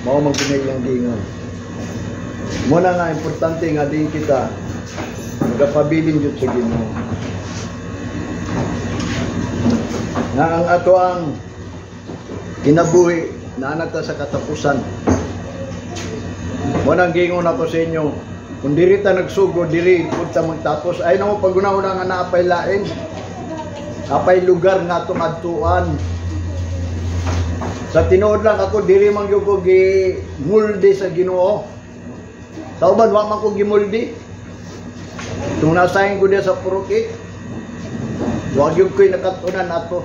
Mao man gud iyang giingon. Mo na nga importante nga din kita magapabilin jud sa Ginoo. Nga ang ato ang kinabuhi naa ta sa katapusan. Mo nang giingon ako sa inyo, kung diri ta nagsugod, diri pud ta magtapos. Ay namo paguna-una nga naapay lain. Apay lugar nga atong adtuan. Sa tinuod lang ako, diri man gyud ko gimuldi sa Ginoo. Sa uban wa man ko gimuldi. Tung nasahin ko diya sa Purok 8, wa gyud ko'y nakatunan ato.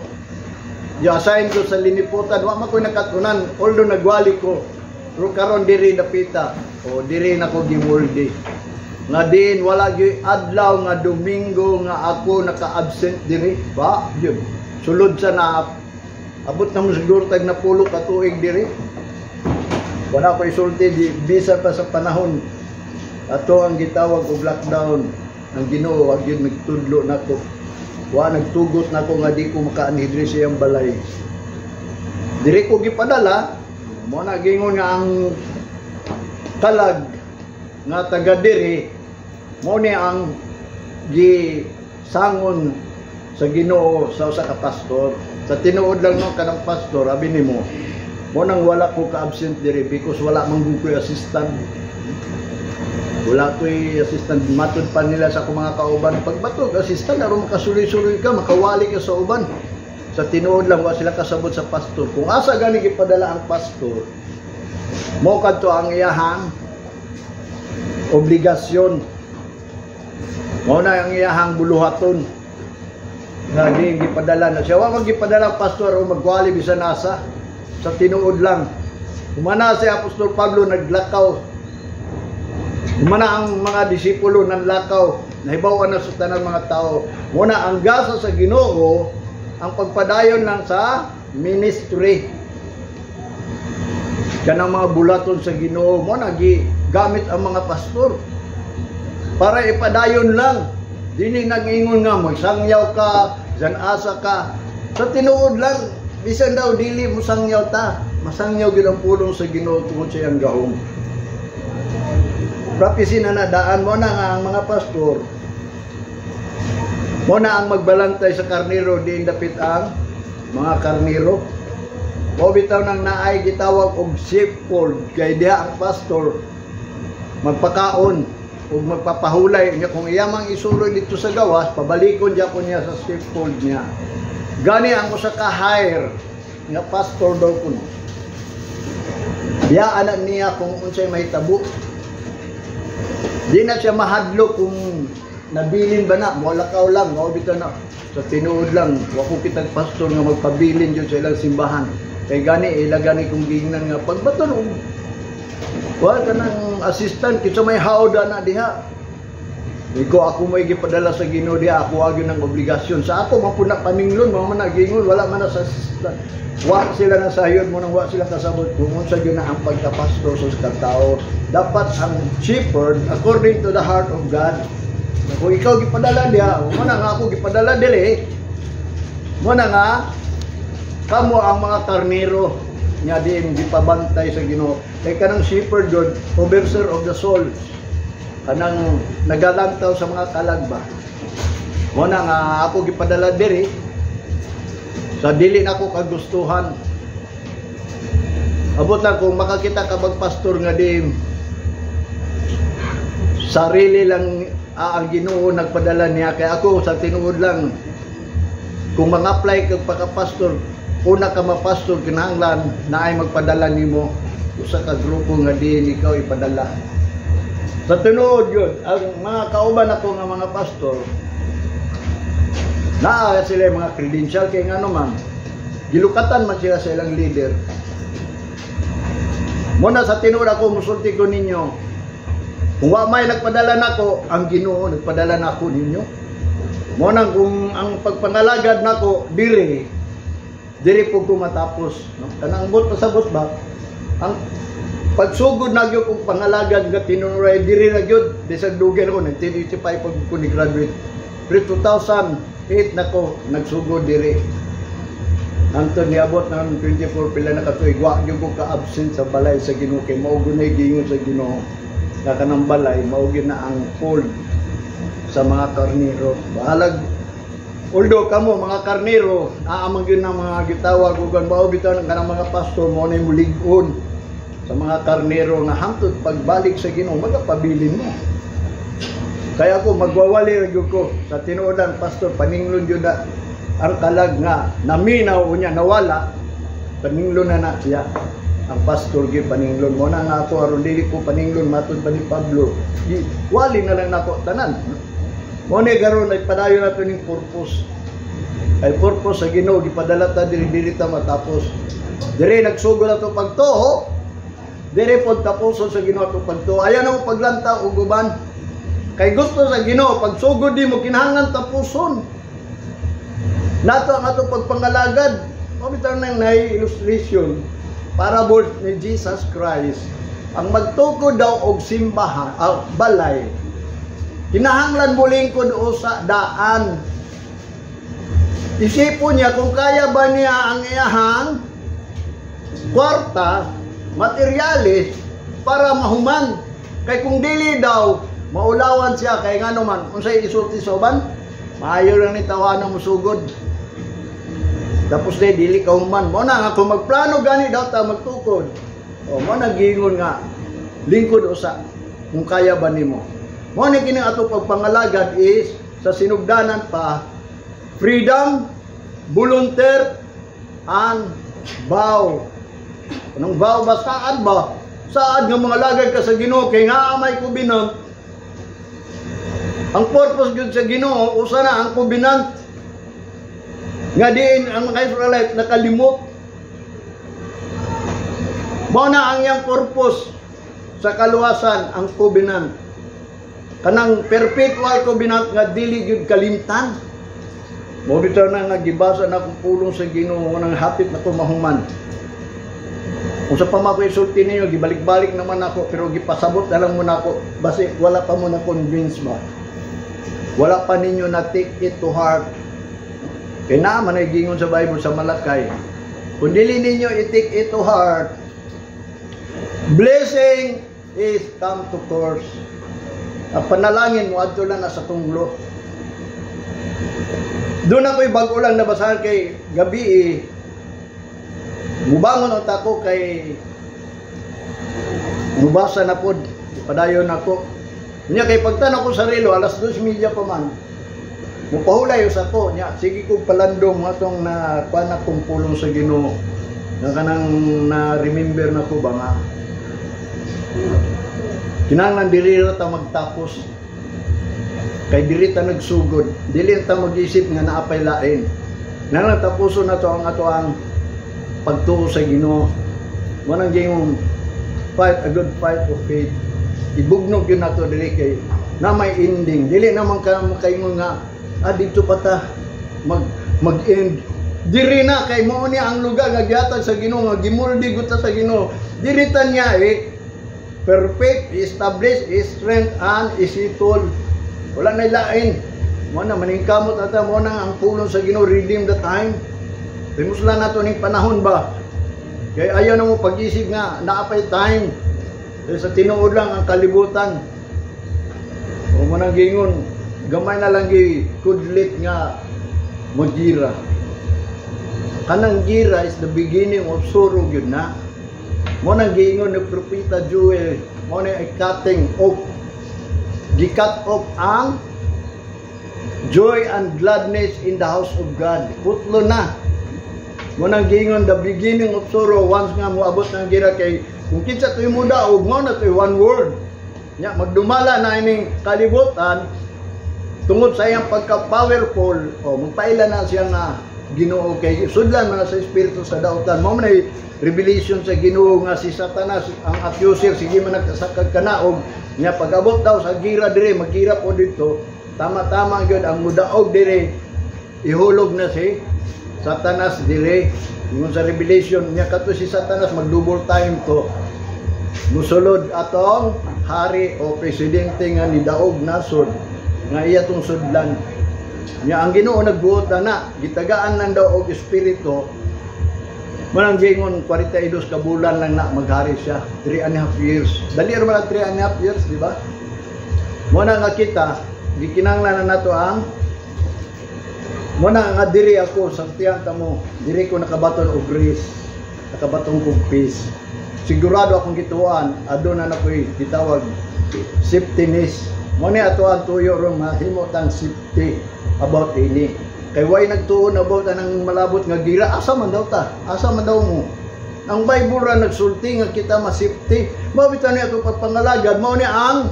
Di-assign ko sa Liniputan, wa man ko'y nakatunan, although nagwali ko. Pero karon diri dapita, o diri na ko gimuldi. Nga diin wala gyud adlaw nga Domingo nga ako naka-absent diri. Ba, yun. Sulod sa na abot na mo siguro tag napulo ka tuig diri. Wala ko isulti di bisa pa sa panahon ato ang gitawag og lockdown. Ang Ginoo wag gyud nagtudlo nako. Wa nagtugot nako nga di ko makaanhi diri sa iyang balay. Diri ko gipadala, mo na gingon nga ang kalag nga taga diri mo ni ang gisangon sa Ginoo sa usa ka pastor. Sa tinuod lang no, kanang pastor abi nimo mo nang wala ko ka-absent diri because wala man gud ko'y assistant. Wala ko'y assistant. Matud pa nila sa akong mga kauban. Pagbatog, assistant, aron makasuloy-suloy ka, makawali ka sa uban. Sa tinuod lang, wa sila kasabot sa pastor. Kung asa gani gipadala ang pastor, mo kadto ang iyahang obligasyon. Mo na ang iyahang buluhaton. Nga di gipadala na siya. Wa man gipadala ang pastor o magwali bisan asa. Sa tinuod lang. Humana si Apostol Pablo naglakaw. Humana ang mga disipulo nanlakaw. Nahibaw na sa tanang mga tao. Muna ang gasa sa Ginoo ang pagpadayon lang sa ministry. Kanang mga bulaton sa Ginoo mo na gamit ang mga pastor para ipadayon lang. Dili nag-ingon nga magsangyaw ka, bisan asa ka. Sa tinuod lang, bisan daw dili mo sangyaw ta, masangyaw gyud ang pulong sa Ginoo tungod sa iyang gahom. Prophecy na nadaan mo na nga ang mga pastor mo na ang magbalantay sa karniro, diin dapit ang mga karniro. Mo bitaw nang naay gitawag og sheepfold kay diha ang pastor magpakaon ug magpapahulay niya. Kung iya mang isuloy dito sa gawas, pabalikon diya ko niya sa sheepfold niya. Gani ang usa ka hire nga pastor daw kuno, diya anak niya kung unsay mahitabo. Di na siya mahadlok kung nabilin ba na, molakaw lang, mao bitaw na. Sa tinuod lang, wa ko kitag pastor nga magpabilin jud sa ilang simbahan. Kay gani ila gani kung giingnan nga pagbaton og wa ka ng assistant kinsa may haoda na diha. Iko ako may gipadala sa Ginoo diha, ako agyon ng obligasyon. Sa ako man pud na paminglon, mao man nagingon, wala man na sa assistant. Wa sila na sayod mo nang wa sila kasabot kung unsa gyud na ang pagkapastor sa tao. Dapat ang shepherd according to the heart of God. Kung ikaw gipadala diha, mo na nga ako gipadala dili. Mo na nga kamo ang mga karnero nya diin gipabantay sa Ginoo. Kay kanang shepherd god, overseer of the souls. Kanang nagalantaw sa mga kalag ba. Mo na nga ako gipadala diri sa dili nako kagustuhan. Abot lang kung makakita ka bag pastor nga di sarili lang ang Ginoo nagpadala niya. Kay ako sa tinuod lang, kung mga-apply kag pagka-pastor, una ka mapastor, kinahanglan na ay magpadala nimo usa ka grupo nga diin ikaw ipadala. Sa tinuod yun, ang mga kauban ako nga mga pastor, naa sila yung mga credential kay ngano man gilukatan man sila sa ilang leader. Muna sa tinuod ako musulti ko ninyo, kung wa may nagpadala nako, ang Ginoo nagpadala nako ninyo. Mo nang kung ang pagpangalagad nako diri, diri po ko matapos, no? Kanang ambot pasabot ba ang pagsugod na gyud kong pangalagad nga tinuray diri na gyud bisag dugay ako 1985 pag ko ni graduate, pero 2008 na ko nagsugod diri. Hangtod niabot ng 24 pila na katuig, wa gyud ko ka-absent sa balay sa Ginoo kay mao gyud giingon sa Ginoo nga kanang balay mao gyud na ang fold sa mga karniro. Bahalag although kamo mga karniro, naa man gyud na mga gitawag ug mao bitaw ng kanang mga pastor mo na mulig-on sa mga karnero nga hangtod pagbalik sa Ginoo magapabilin mo. Kaya ako magwawali ra gyud ko sa tinuod lang, pastor, paninglon gyud na ang kalag nga naminaw unya nawala, paninglon na na siya ang pastor gyud, paninglon mo na nga ako aron dili ko paninglon matud pa ni Pablo. Wali na lang nako tanan mo ni karon. Nagpadayon nato ning purpose ay purpose sa Ginoo. Gipadala ta diri, dili ta matapos dire. Nagsugod ato pagtuo dire, pod tapuson sa Ginoo ato pagtuo. Ayaw na mo paglantaw og uban kay gusto sa Ginoo pagsugod di mo kinahanglan tapuson nato ang ato pagpangalagad. Mao bitaw nang nay illustration, parable ni Jesus Christ. Ang magtukod daw og simbahan, balay, kinahanglan molingkod usa daan. Isipon niya kung kaya ba niya ang iyahang kwarta, materyales para mahuman. Kay kung dili daw, maulawan siya kay ngano man, unsay isulti sa uban, maayo lang ni tawana mo sugod. Tapos di dili ka human. Mo na nga kung magplano gani daw ta magtukod. O mo na giingon nga lingkod usa kung kaya ba nimo. Mo ni kini ato pagpangalagad is sa sinugdanan pa, freedom, volunteer, and vow. Anong vow ba? Saad ba? Saad nga mga lagay ka sa Ginoo kay nga may covenant. Ang purpose gyud sa Ginoo usa na ang covenant. Nga diin ang mga Israelite nakalimot. Mao na ang iyang purpose sa kaluwasan, ang covenant. Kanang perpetual covenant nga dili gyud kalimtan. Mo bitaw na nga gibasa na akong pulong sa Ginoo nang hapit na ko mahuman. Kung sa pa ko isulti ninyo, gibalik-balik naman ako, pero gipasabot na lang muna ako. Basi wala pa mo na convince ba. Wala pa ninyo na take it to heart. Kaya naa man ay gingon sa Bible sa Malakay. Kung dili ninyo i-take it to heart, blessing is come to curse. Ang panalangin mo adto lang na sa tunglo. Doon ako'y bago lang nabasahan kay gabi eh. Mubangon ang tako kay mubasa na pod. Padayon ako. Nya kay pagtanaw ko sa relo, alas 2:30 pa man. Mupahulay sa ko nya, sige ko palandong atong na kuan na kong pulong sa Ginoo. Na kanang na remember na ko ba nga kinahanglan diri ra ta magtapos. Kay diri ta nagsugod, dili ta mag-isip nga naapay lain. Nang tapuson na to ang ato ang pagtuo sa Ginoo. Mo nang gingong fight a good fight of faith. Ibugnog yun nato dili kay na may ending. Dili naman ka makaingon nga dito pa ta mag-end. Diri na kay mao ni ang lugar nga gihatag sa Ginoo nga gimuldi gud ta sa Ginoo. Diri ta niya eh perfect, establish, strength and isettle. Wala na lain. Mo na maningkamot ata mo na ang pulong sa Ginoo, redeem the time. Himuslan nato ning panahon ba. Kay ayaw na mo pag-isip nga naapay time. Kay sa tinuod lang ang kalibutan. O mo nang gingon, gamay na lang gi kudlit nga magira. Kanang gira is the beginning of sorrow gyud na. Mo nang giingon ni Propeta Joel, mo na ay cutting off. Gi-cut off ang joy and gladness in the house of God. Putlo na. Mo nang giingon the beginning of sorrow once nga moabot ng gira kay kung kinsa to'y mudaog mo na to'y one world. Nya magdumala na ining kalibutan tungod sa iyang pagka-powerful, o magpaila na siya nga Ginoo kay sudlan man na sa espiritu sa dautan. Mo man ay revelation sa Ginoo nga si Satanas ang accuser, sige man nagkasakag kanaog nya pag-abot daw sa gira dire, magira po dito, tama-tama gyud ang mudaog dire, ihulog na si Satanas dire. Ingon sa revelation niya kato si Satanas mag double time to, musulod atong hari o presidente nga nidaog nasod nga iya tong sudlan. Nya ang Ginoo nagbuot na na, gitagaan lang daw og espiritu. Manang gingon 42 ka bulan lang na maghari siya. 3.5 years. Dali ra man 3.5 years, di ba? Mo na nga kita, gikinahanglan na nato ang mo na nga diri ako sa tiyan ta mo, diri ko nakabaton og grace, nakabaton kog peace. Sigurado akong gituan, aduna na ko'y gitawag safetyness. Mo ni ato ang tuyo ron mahimo tang safety about ini. Kay way nagtuon about anang malabot nga gira, asa man daw ta? Asa man daw mo? Ang Bible ra nagsulti nga kita ma-safety. Mao bitaw ni ato pagpangalagad, mao ni ang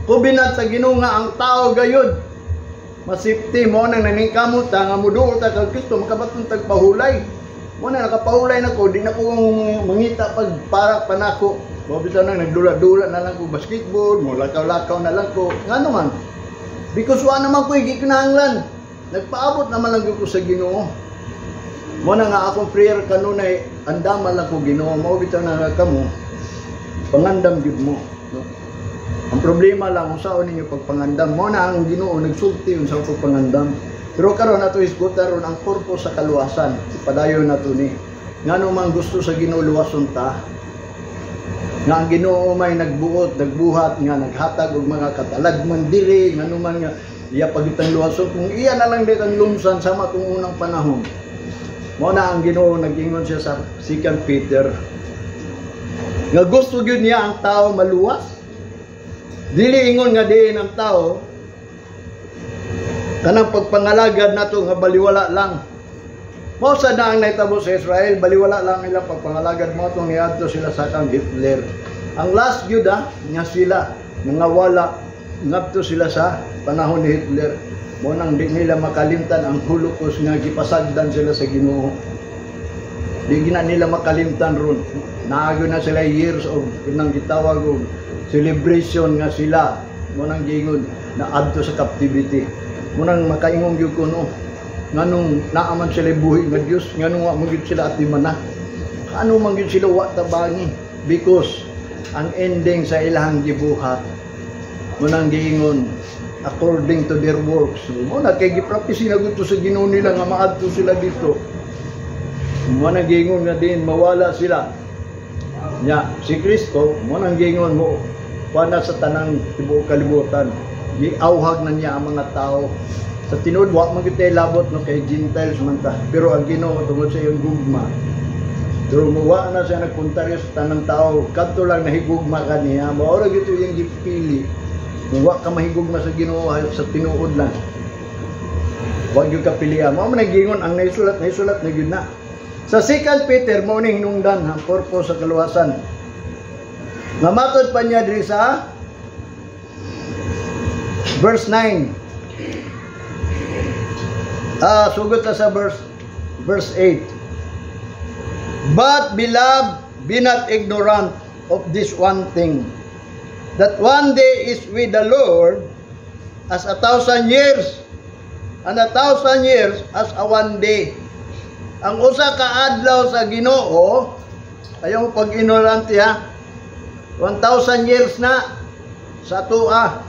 covenant sa Ginoo nga ang tao gayud ma-safety. Mo nang naningkamot ta nga muduol ta kag Kristo, makabaton tag pahulay. Mo na nakapahulay na ko, di na ko mangita pag para panako. Mao bitaw nang nagdula-dula na lang ko basketball, mo lakaw-lakaw na lang ko. Ngano man? Because wa naman ko gikinahanglan. Nagpaabot naman lang ko sa Ginoo. Mo na nga akong prayer kanunay, andaman lang ko Ginoo. Mao bitaw na nga kamo pangandam gyud mo, no? Ang problema lang unsaon ninyo pagpangandam. Mo na ang Ginoo nagsulti unsa pagpangandam. Pero karon ato isgutan ron ang purpose sa kaluwasan. Padayon nato ni. Ngano man gusto sa Ginoo luwason ta? Nga ang Ginoo may nagbuot, nagbuhat nga naghatag og mga katalagman diri, ngano man nga iya pagitang luwason, kung iya na lang dit ang lumsan sama tong unang panahon. Mao na ang Ginoo nag-ingon siya sa 2 Peter nga gusto gyud niya ang tao maluwas. Dili ingon nga diin ang tao kanang pagpangalagad nato nga baliwala lang. Mao sa na ang nahitabo sa Israel, baliwala lang ilang pagpangalagad, mo atong niadto sila sa kang Hitler. Ang last gyud nga sila nga wala ngadto sila sa panahon ni Hitler. Mo nang di nila makalimtan ang Holocaust nga gipasagdan sila sa Ginoo. Di gina nila makalimtan ron. Naago na sila years of nang gitawag og celebration nga sila mo nang giingon na adto sa captivity. Mo nang makaingon gyud ko, no, nganong naaman sila buhi nga Dios, nganong wa man gyud sila atiman na, ano man gyud sila wa tabangi, because ang ending sa ilahang gibuhat, mo nang giingon according to their works. Mo na kay gipractice na gud sa Ginoo nila nga maadto sila dito. Mo nang giingon nga din mawala sila. Nya si Kristo mo nang giingon mo wala sa tanang tibuok kalibutan. Giawhag na niya ang mga tao. Sa tinuod wa man gyud labot, no, kay Gentiles man ta. Pero ang Ginoo tungod sa iyang gugma, pero muwa na siya nagpuntaryo sa tanang tao, kadto lang nahigugma kaniya, mao ra gyud iyang gipili. Kung wa ka mahigugma sa Ginoo sa tinuod lang, wa gyud ka piliha. Mao man naggingon ang naisulat, naisulat na gyud na. Sa 2 Peter, mao ning hinungdan ang purpose sa kaluwasan. Nga matod pa niya diri sa verse 9. Sugot ta sa verse 8. "But beloved, be not ignorant of this one thing, that one day is with the Lord as 1,000 years, and 1,000 years as a one day." Ang usa ka adlaw sa Ginoo, ayaw mo pag-ignorante ha, 1,000 years na sa atoa.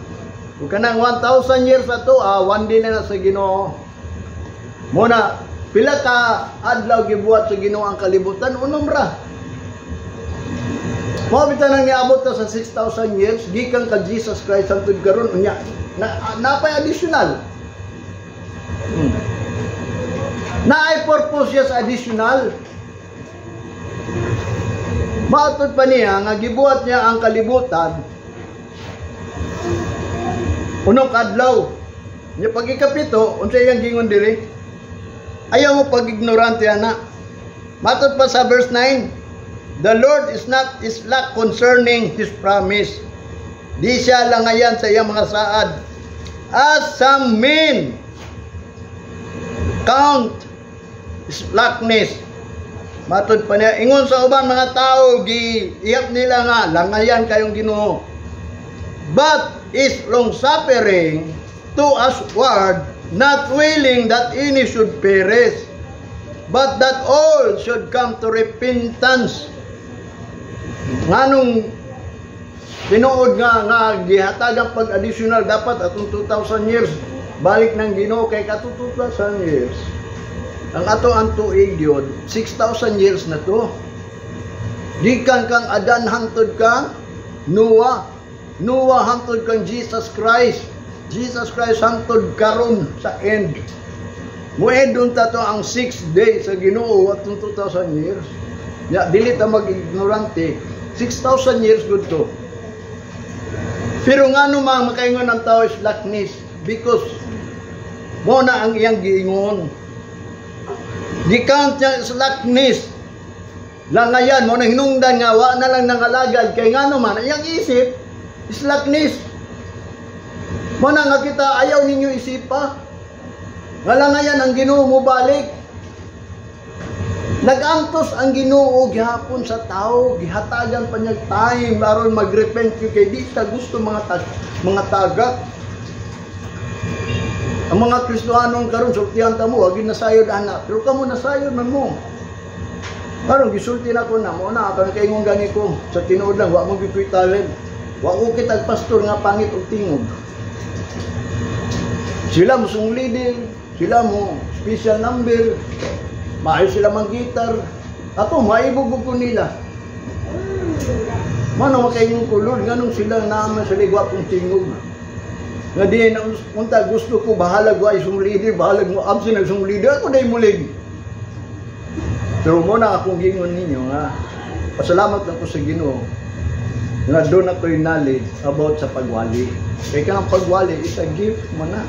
Kung kanang 1,000 years sa atoa, one day na na sa Ginoo. Muna, pila ka adlaw gibuhat sa Ginoo ang kalibutan? Unom ra. Mao bitaw nang niabot ta sa 6,000 years gikan ka Jesus Christ hangtod karon, unya na napay additional. Naay purpose siya sa additional. Maatod pa niya nga gibuhat niya ang kalibutan unom ka adlaw. Nya pag ikapito, unsa iyang gingon diri? Ayaw mo pag-ignorante ana. Matod pa sa verse 9, "The Lord is not slack concerning His promise." Di siya langayan sa iyang mga saad. "As some men count slackness." Matod pa niya, ingon sa uban mga tao, giihap nila nga, langayan kayong Ginoo. "But is long suffering to us-ward, not willing that any should perish, but that all should come to repentance." Nganong tinuod nga nga gihatagang pag-additional dapat atong 2,000 years balik ng Ginoo, kay kato 2,000 years. Ang ato ang tuig yun, 6,000 years na to. Gikan kang Adan hangtod kang Noah. Noah hangtod kang Jesus Christ. Jesus Christ hangtod karon sa end. Mo-end unta to ang 6 days sa Ginoo atong 2,000 years. Ya, dili ta mag-ignorante. 6,000 years gud to. Pero ngano man makaingon ang tao is slackness? Because mo na ang iyang giingon. Gi-count niya slackness. Langayan mo na hinungdan nga wa na lang nangalagad kay ngano man iyang isip slackness. Mo na nga kita ayaw ninyo isipa. Nga langayan ang Ginoo mo balik. Nag-antos ang Ginoo gihapon sa tao, gihatagan pa niya time aron magrepent yun kay di ta gusto mga tagak. Ang mga Kristohanon karon, sultihan ta mo, wag nasayod ana, pero kamo nasayod man mo. Karon gisulti na ko na mo na akan kaingon gani ko sa tinuod lang, wa mo gyud talent. Wa ko kitag pastor nga pangit og tingog. Sila mo song leader, sila mo special number, maayo sila mang gitar. Ako, maibog ko nila. Mano makaingon ko, "Lord, nganong sila naman sila gwapong tingog?" Nga di na unta gusto ko bahalag wa isong leader, bahalag mo absent ang isong leader, ako dahil mulig. Pero mo na akong gingon ninyo nga pasalamat ako sa Ginoo nga doon ako'y knowledge about sa pagwali. Kaya kanang pagwali is a gift mo na.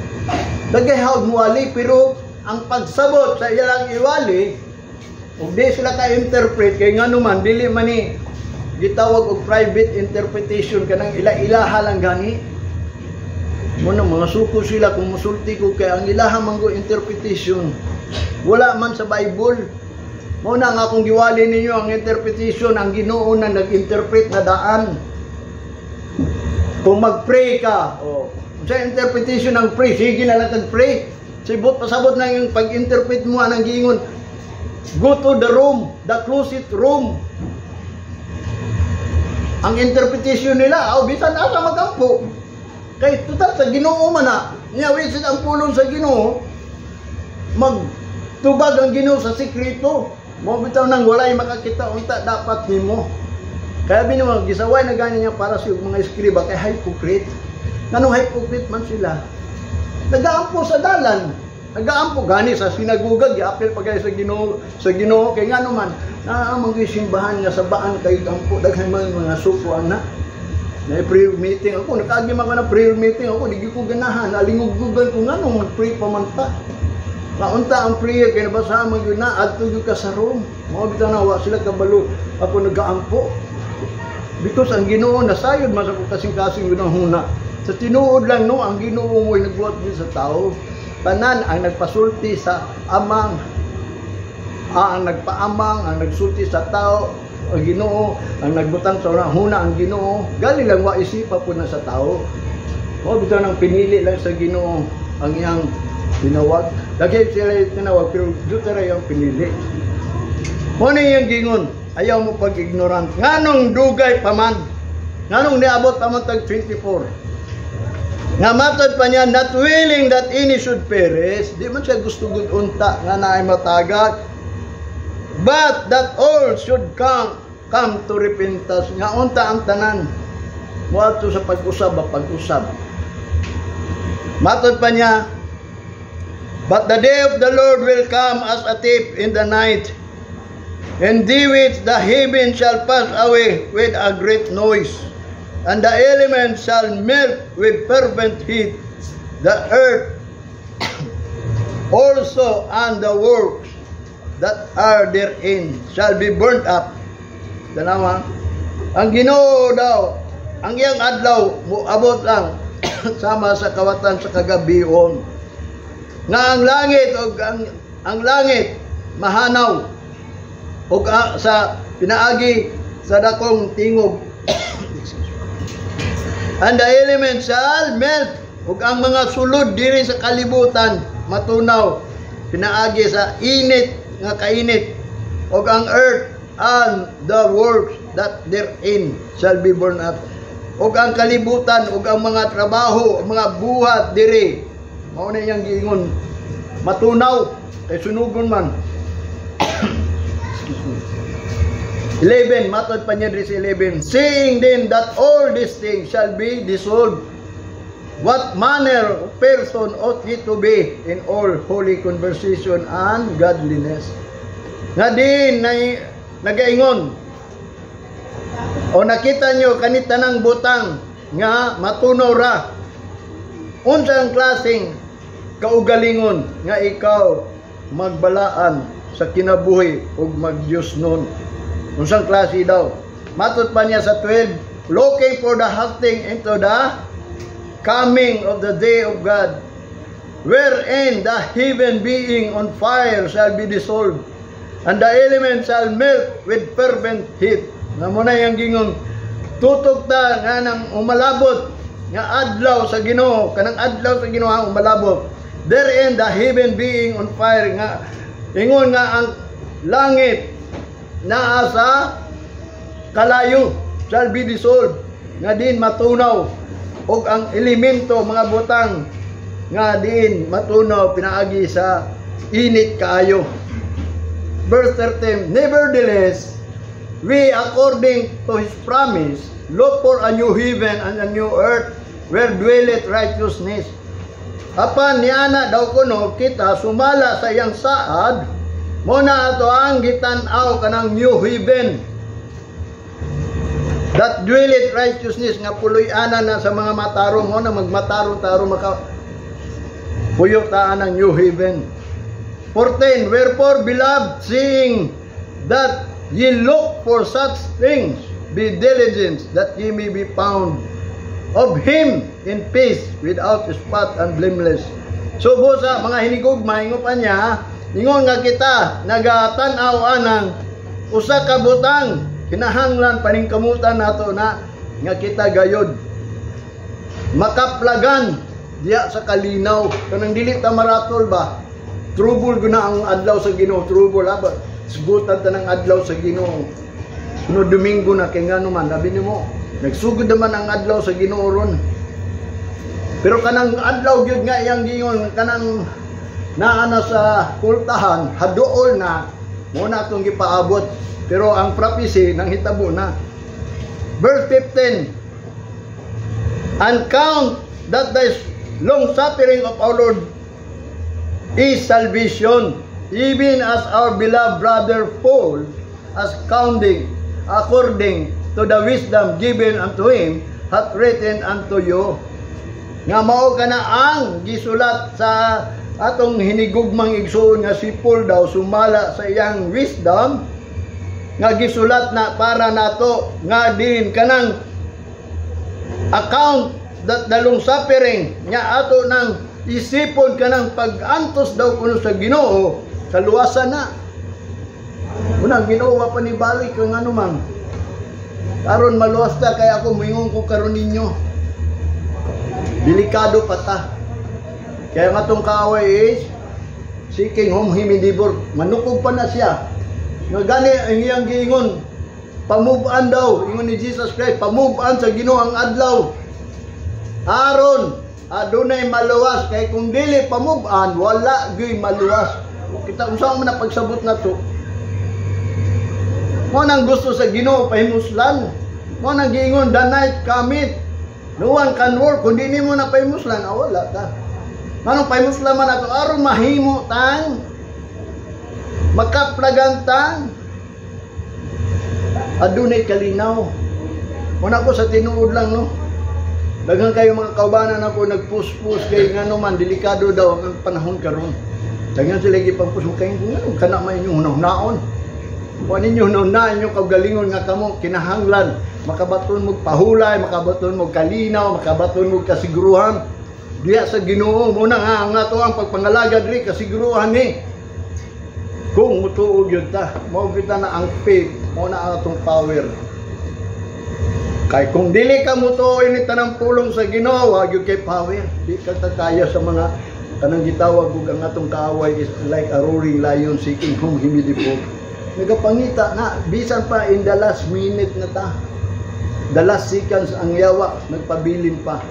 Dagay hawd mo wali, pero ang pagsabot sa ilang iwali ug di sila ka-interpret kay ngano man dili man ni gitawag og private interpretation, kanang ila-ilaha lang gani. Mo na mga suko sila kung musulti ko kay ang ilaha man go interpretation wala man sa Bible. Mo na nga kung giwali ninyo ang interpretation, ang Ginoo na nag-interpret na daan. Kung mag-pray ka, oh, sa interpretation ng pray, sige na lang kag pray. Sibot pasabot na yung pag-interpret mo anang giingon. Go to the room, the closet room. Ang interpretation nila, aw bisan asa magampo. Kay total sa Ginoo man na. Nya wisit ang pulong sa Ginoo, magtubag ang Ginoo sa sekreto. Mo bitaw nang walay makakita unta dapat nimo. Kaya binuwag gisaway na gani niya para sa mga eskriba kay hypocrite. Nganong hypocrite man sila? Nagaampo sa dalan. Nagaampo gani sa sinaguga, giapil pa kayo sa Ginoo kay ngano man naa man simbahan nga sabaan kay ampo, daghan man mga suko ana. Na prayer meeting ako, nakaagi man ko na prayer meeting ako, di ko ganahan, alinguggugan ko ngano mag-pray pa man ta. Kaunta ang prayer kay nabasa man gyud na adto gyud ka sa room. Mao bitaw na wa sila kabalo ako nagaampo. Because ang Ginoo nasayod man sa kasing-kasing ginahuna. Sa tinuod lang no, ang Ginoo mo'y nagbuhat din sa tao. Tanan ang nagpasulti sa amang, ang nagpaamang, ang nagsulti sa tao, ang Ginoo, ang nagbutang sa huna ang Ginoo. Gali lang wa isipa po na sa tao. O bitaw nang pinili lang sa Ginoo ang iyang tinawag. Lagi sila yung tinawag pero Luther ang pinili. Mo na iyang gingon, ayaw mo pag-ignorant. Nganong dugay pa man? Nganong niabot pa man tag 24? Nga matod pa niya, not willing that any should perish, di man siya gusto gud unta nga naay matagak, but that all should come to repentance. Nga unta ang tanan moadto sa pag-usab ba, pag-usab. Matod pa niya, "But the day of the Lord will come as a thief in the night, in the which the heaven shall pass away with a great noise, and the elements shall melt with fervent heat, the earth also and the works that are therein shall be burnt up." Tanawa, ang Ginoo daw, ang iyang adlaw moabot lang sama sa kawatan sa kagabion. Nga ang langit og ang langit mahanaw og sa pinaagi sa dakong tingog. And the elements shall melt ug ang mga sulod diri sa kalibutan matunaw pinaagi sa init nga kainit, ug ang earth and the works that therein shall be burned up. Ug ang kalibutan ug ang mga trabaho, ang mga buhat diri, mao na iyang giingon, matunaw. Kay sunugon man. Excuse me. 11, matod pa niya diri sa 11. "Seeing then that all these things shall be dissolved, what manner of person ought ye to be in all holy conversation and godliness?" Nga din na nagaingon o nakita nyo kani tanang butang nga matunaw ra, unsang klaseng kaugalingon nga ikaw magbalaan sa kinabuhi ug magdiyos nun? Unsang klase daw? Matod pa niya sa 12, "Looking for the hasting into the coming of the day of God, wherein the heaven being on fire shall be dissolved, and the elements shall melt with fervent heat." Nga mao na yung gingon, tutok ta nga nang umalabot nga adlaw sa Ginoo, kanang adlaw sa Ginoo ang umalabot. Therein the heaven being on fire, nga ingon nga ang langit naa sa kalayo, shall be dissolved, nga din matunaw, ug ang elemento, mga butang nga diin matunaw pinaagi sa init kaayo. Verse 13, "Nevertheless, we, according to His promise, look for a new heaven and a new earth where dwelleth righteousness." Apan niana daw kuno kita sumala sa iyang saad, mao na ato ang gitan-aw kanang new heaven that dwelleth righteousness, nga puloy-anan na sa mga matarong. Mo na magmatarong-tarong maka puyo taan ang new heaven. 14, "Wherefore, beloved, seeing that ye look for such things, be diligent that ye may be found of Him in peace, without spot and blameless." So busa, mga hinigugma, ingon pa niya, ingon nga kita nagatan-aw anang usa ka butang, kinahanglan paningkamutan nato na nga kita gayod makaplagan diya sa kalinaw, kanang dili ta maratol ba. Trouble guna ang adlaw sa Ginoo, trouble ha ba? Sgutan ta ng adlaw sa Ginoo. Sunod Domingo na kay ngano man labi nimo nagsugod naman ang adlaw sa Ginoo ron. Pero kanang adlaw gyud nga iyang giingon, kanang naa na sa kultahan, haduol na mo na atong gipaabot. Pero ang prophecy nang hitabo na. Verse 15, "And count that the long suffering of our Lord is salvation, even as our beloved brother Paul, as counting according to the wisdom given unto him, hath written unto you." Nga mao kana ang gisulat sa atong hinigugmang igsuon nga si Paul daw sumala sa iyang wisdom nga gisulat na para nato, nga din kanang account that the long suffering nga ato nang isipon, kanang pag-antos daw kuno sa Ginoo, kaluwasan na. Unang Ginoo wa pa ni balik kung ano man. Aron maluwas ta, kaya ako muingon ko karon ninyo. Delikado pa ta. Kaya nga tong kaaway is seeking whom he may devour. Manukog pa na siya. Nga gani ang iyang giingon, pamove-an daw, ingon ni Jesus Christ, pamove-an sa Ginoo ang adlaw. Aron adunay maluwas, kay kung dili pamove-an, wala gyud maluwas. Kita unsa man na pagsabot na to. Mo nang gusto sa Ginoo pahimuslan. Mo nang giingon, "The night cometh. No one can work." Kung di nimo na pahimuslan, ah, wala ta. Anong pahimuslan man ato aron mahimo tang makaplagan tang adunay kalinaw. Muna ko sa tinuod lang, no. Daghan kayo mga kaubanan ako nagpuspos kay ngano man delikado daw ang panahon karon. Daghan sila gipangpus kay ngano kana man inyong hunahunahon. Kung ninyo hunahunaan inyong kaugalingon nga kamo kinahanglan makabaton mo pahulay, makabaton mo kalinaw, makabaton mo kasiguruhan diya sa Ginoo. Muna nga ang ato ang pagpangalaga diri kasiguruhan ni. Kung mutuo gyud ta, mao kita na ang faith, mao na ang atong power. Kay kung dili ka mutuo ini tanang pulong sa Ginoo, wa gyud kay power. Di ka kaya sa mga kanang gitawag og ang atong kaaway is like a roaring lion seeking whom he may devour. Nagapangita na bisan pa in the last minute na ta. The last seconds ang yawa nagpabilin pa.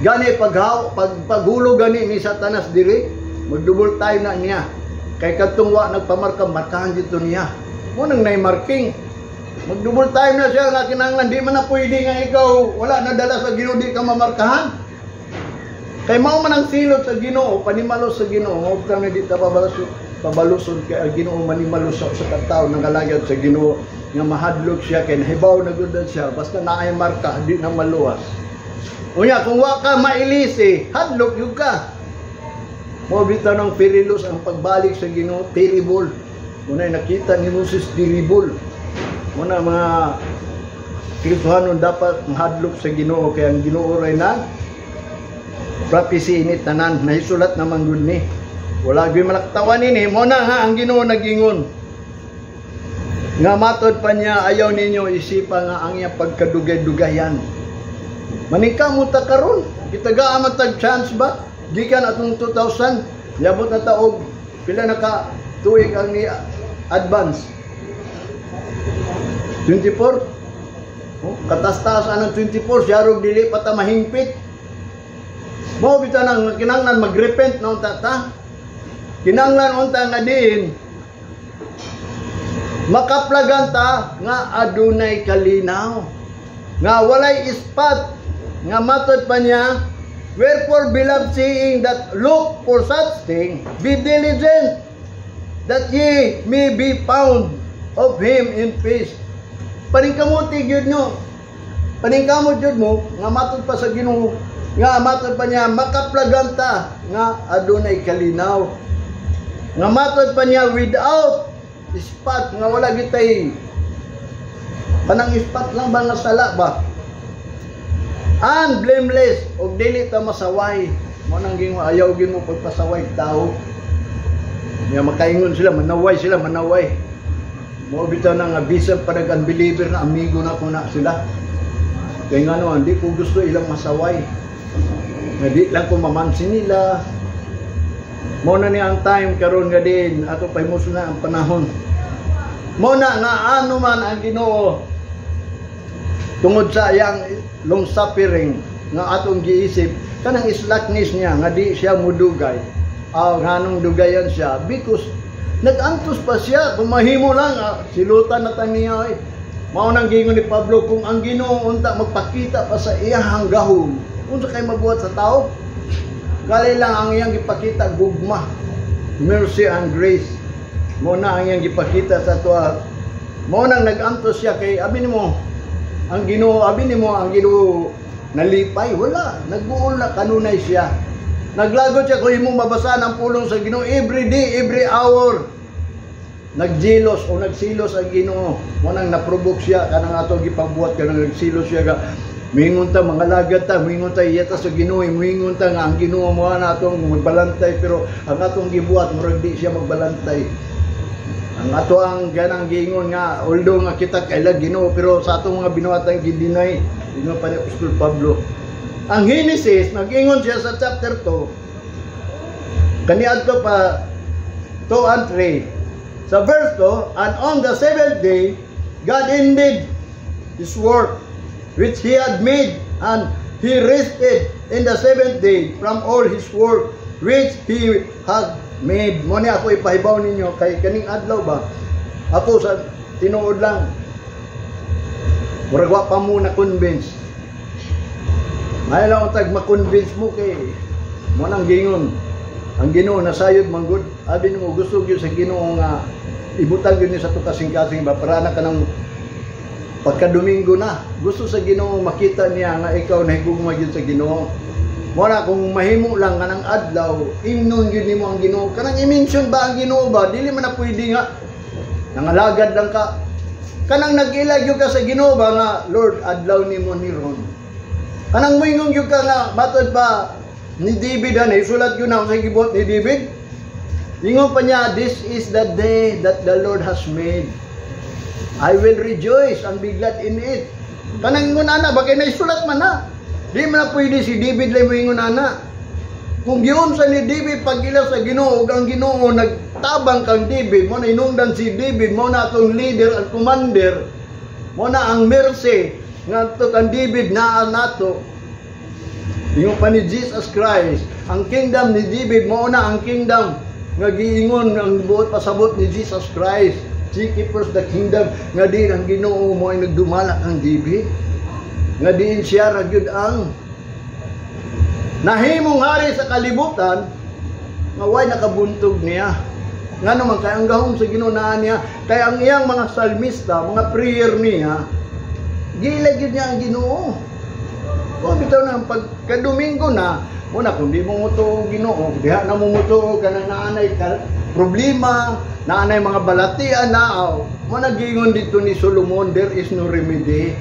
Gani pag paghulog gani ni Satanas diri, magdubol tayo na niya. Kay kadtong wa nagpamarka, markahan dito niya. Mo nang nay marking. Mag-double time na siya nga kinahanglan di man na pwede nga ikaw wala nadala sa Ginoo, di ka mamarkahan. Kay mao man ang silot sa Ginoo, panimalos sa Ginoo, mao kami di ta pabaluson kay ang Ginoo manimalos sa usa ka tawo nangalagad sa Ginoo nga mahadlok siya kay nahibaw na gud siya basta naay marka, di na maluwas. Unya kung wa ka mailisi, hadlok gyud ka. Mao bitaw ng perilous ang pagbalik sa Ginoo, terrible. Muna nakita ni Moses, terrible. Muna mga Kristohanon dapat mahadlok sa Ginoo kay ang Ginoo ray na prophecy ini tanan nahisulat naman gud ni. Wala gyud malaktawan ini. Mo na nga ang Ginoo nagingon nga matod pa niya, ayaw ninyo isipa nga ang iyang pagkadugay-dugayan. Maningkamot ta karon, gitagaan man tag chance ba? Gikan atong 2000, yabot na taog pila na ka tuig ang ni advance? 24. Oh, katas-taas ang 24, siya rog dili pa ta mahingpit. Mao bitaw nang kinahanglan magrepent na unta ta. Kinahanglan unta nga diin makaplagan ta nga adunay kalinaw. Nga walay ispat, nga matod pa niya, "Wherefore, beloved, seeing that look for such thing, be diligent that ye may be found of him in peace." Paningkamuti gyud nyo. Paningkamot gyud mo nga matod pa sa Ginoo nga matod pa niya makaplagan ta nga adunay kalinaw. Nga matod pa niya, without spot, nga wala gitay kanang spot lang ba nga sala ba? And blameless, og dili ta masaway. Mo nang gingo, ayaw gyud mo pagpasaway tao. Nya makaingon sila, manaway sila, manaway. Mo bitaw na nga bisan pa nag-unbeliever na amigo na ko na sila. Kaya nga no, hindi ko gusto ilang masaway. Nga di lang ko mamansin nila. Mo na ni ang time karon nga din ato pahimuso na ang panahon. Mo na nga ano man ang Ginoo tungod sa iyang long suffering nga atong giisip kanang slackness niya nga di siya mudugay. Ah, nganong dugayan siya? Because nag-antos pa siya. Kung mahimo lang, silutan na ta niya eh. Mao nang giingon ni Pablo, kung ang Ginoo unta magpakita pa sa iyang gahom, unsa kay mabuhat sa tao? Gali lang ang iyang gipakita gugma, mercy and grace. Mo na ang iyang gipakita sa atoa. Mo nang nag-antos siya kay abi nimo ang Ginoo, abi nimo ang Ginoo nalipay, wala, nagbuol na kanunay siya. Naglagot siya. Kung imong mabasahan ang pulong sa Ginoo, every day, every hour nagjealous o nagsilos ang Ginoo. Mo nang naprovoke siya kanang ato gipagbuhat, kanang nagsilos siya ga muingon ta mga lagad ta, muingon ta iya ta sa Ginoo, muingon ta nga ang Ginoo mo na atong magbalantay, pero ang atong gibuhat murag di siya magbalantay. Ang ato ang ganang giingon nga although nga kita kaila Ginoo, pero sa atong mga binuhatan gidinay. Ingon pa ni Apostol Pablo ang Genesis, nag-ingon siya sa chapter 2 kaniadto pa 2 and 3. Sa verse 2, "And on the seventh day, God ended His work which He had made, and He rested in the seventh day from all His work which He had made." Mo ni ako ipahibaw ninyo kay kaning adlaw ba? Ako sa tinuod lang, murag wa pa mo na convince. May lang tag ma-convince mo kay mo nang gingon. Ang Ginoo nasayod man gud. Abi nimo gusto gyud sa Ginoo nga ibutang gyud ni sa to kasing-kasing ba para na kanang pagka Domingo na. Gusto sa Ginoo makita niya nga ikaw nahigugma gyud sa Ginoo. Mo na kung mahimo lang kanang adlaw, imnon gyud nimo ang Ginoo. Kanang i-mention ba ang Ginoo ba? Dili man na pwede nga nangalagad lang ka. Kanang nag-ila gyud ka sa Ginoo ba nga, "Lord, adlaw nimo ni ron." Kanang moingon gyud ka nga matod pa ni David ha, isulat yun na sa gibuhat ni David. Ingon pa niya, "This is the day that the Lord has made. I will rejoice and be glad in it." Kanang ingon ana, bakit naisulat man na? Di man na pwede si David lang moingon ana. Kung giunsa ni David pag-ila sa Ginoo ug ang Ginoo nagtabang kang David, mo na inungdan si David, mo na atong leader and commander, mo na ang mercy ngadto kang David naa nato. Ingon pa ni Jesus Christ, ang kingdom ni David mao na ang kingdom Nga giingon ang buot pasabot ni Jesus Christ. "Seek ye first the kingdom," nga diin ang Ginoo mo ay nagdumala kang David. Nga diin siya ra gyud ang nahimong hari sa kalibutan nga way nakabuntog niya. Nga naman kay ang gahom sa Ginoo naa niya, kay ang iyang mga salmista, mga prayer niya, giila gyud niya ang Ginoo. Kung bitaw na pagka Domingo na, muna kung di mo mutuo Ginoo, diha na mo mutuo kanang naanay ka, problema, naanay mga balatian na, mo nagingon dito ni Solomon, there is no remedy.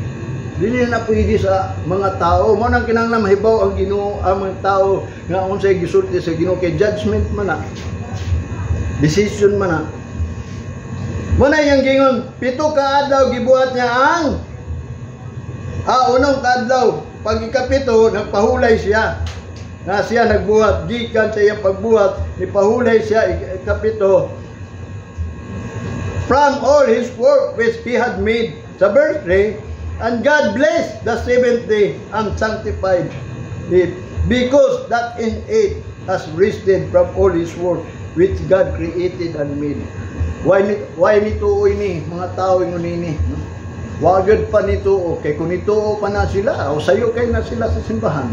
Dili na pwede sa mga tao. Mo nang kinahanglan mahibaw ang Ginoo ang mga tao nga unsay gisulti sa Ginoo kay judgment man na. Decision man na. Mo na iyang gingon, 7 ka adlaw gibuhat niya ang unong kaadlaw, pag ikapito, nagpahulay siya. Nga siya nagbuhat, gikan sa iyang pagbuhat, nipahulay siya ikapito from all his work which he had made. Sa verse 3, "And God blessed the seventh day and sanctified it, because that in it has rested from all his work which God created and made." Why nito ini mga tao ingon ini, no? Wa gyud pa nito, kay kung nituo pa na sila, o sayo kay na sila sa simbahan.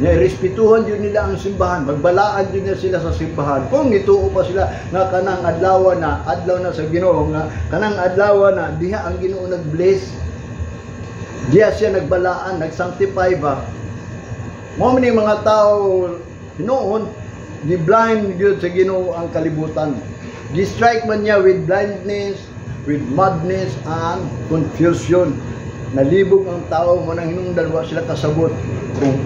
Nya respetuhan yun nila ang simbahan, magbalaan yun nila sila sa simbahan. Kung nituo pa sila nga kanang adlaw na, adlaw na sa Ginoo, nga kanang adlaw na diha ang Ginoo nag-bless. Diha siya nagbalaan, nag-sanctify ba. Mao man mga tao hinuon, gi blind gyud sa Ginoo ang kalibutan. Gi-strike man niya with blindness, with madness and confusion. Nalibog ang tao mo nang hinungdan wa sila kasabot kung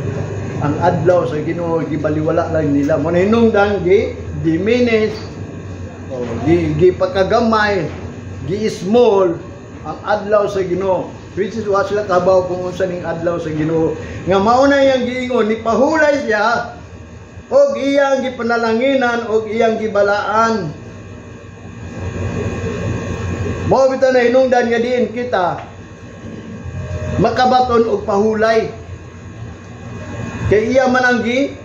ang adlaw sa Ginoo gibaliwala lang nila. Mo nang hinungdan gi diminish o gi gipakagamay, gi small ang adlaw sa Ginoo. Which is wa sila kabaw kung unsa ning adlaw sa Ginoo. Nga mao na iyang giingon, ni pahulay siya og iyang gipanalanginan og iyang gibalaan. Mao bitaw na hinungdan nga diin kita makabaton og pahulay. Kay iya man ang gi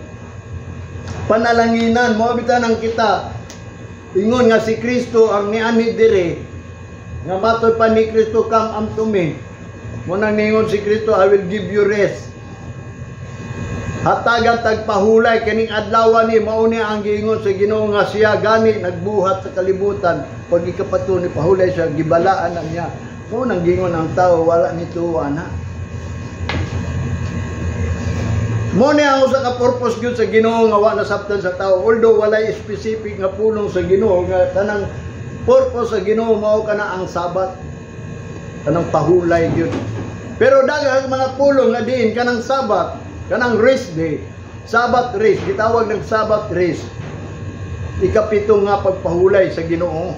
panalanginan, mao bitaw nang kita ingon nga si Kristo ang nianhi diri nga matod pa ni Kristo, "Come unto me." Mo nang ningon si Kristo, "I will give you rest." Hatagan tagpahulay kining adlaw ni mao ni ang giingon sa Ginoo nga siya gani nagbuhat sa kalibutan, pag ikapato ni pahulay siya, gibalaan na niya. Mo nang giingon ang tao wala nito ana. Mo ni ang usa ka purpose gyud sa Ginoo nga wa nasabtan sa tao, although walay specific nga pulong sa Ginoo nga kanang purpose sa Ginoo mao kana ang Sabat, kanang pahulay gyud. Pero daghang mga pulong nga diin kanang Sabat, kanang rest day, Sabbath rest, gitawag ng Sabbath rest. Ikapito nga pagpahulay sa Ginoo.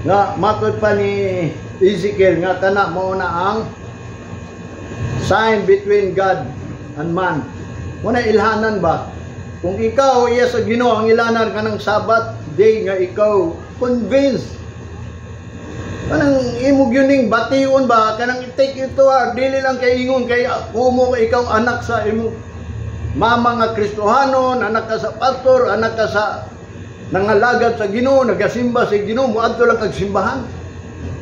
Nga matod pa ni Ezekiel nga kana mao na ang sign between God and man. Mo na ilhanan ba? Kung ikaw iya sa Ginoo, ang ilanan kanang Sabbath day nga ikaw convinced, kanang imo gyuning bation ba, kanang i-take it to heart, dili lang kay ingon kay kumo ikaw anak sa imo mama nga Kristohanon, anak ka sa pastor, anak ka sa nangalagad sa Ginoo, nagasimba sa Ginoo, moadto lang kag simbahan.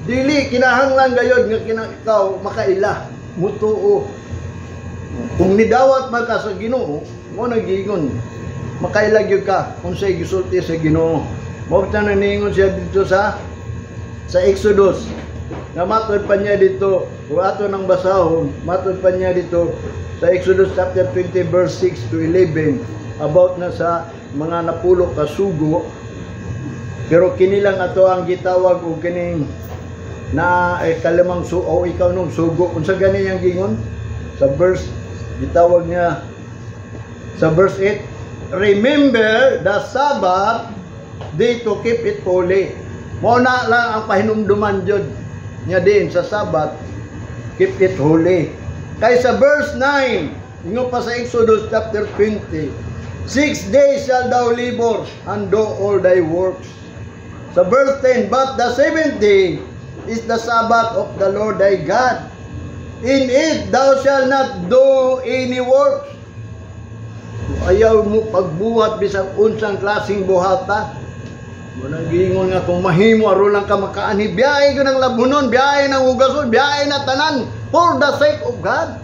Dili kinahanglan gayod nga kina ikaw makaila, mutuo. Kung nidawat man ka sa Ginoo, mo nagingon makaila gyud ka kung say gisulti sa Ginoo. Mao na ningon siya dito sa Exodus. Nga matod pa niya dito, kung ato nang basahon, matod pa niya dito sa Exodus chapter 20 verse 6 to 11 about na sa mga napulo ka sugo. Pero kini lang ato ang gitawag og kining na eh, kalimang su o ikaw nung sugo. Unsa gani yang gingon? Sa verse gitawag niya sa verse 8, "Remember the Sabbath day to keep it holy." Mao na lang ang pahinumduman jud niya din sa Sabbath, keep it holy. Kay sa verse 9, ingon pa sa Exodus chapter 20, "6 days shall thou labor and do all thy works." Sa verse 10, "But the seventh day is the Sabbath of the Lord thy God. In it thou shalt not do any works." Ayaw mo pagbuhat bisag unsang klaseng buhata. Mo nang giingon nga kung mahimo aron lang ka makaanhi, biyahe ko ng labhonon, biyahe ng hugason, biyahe na tanan for the sake of God.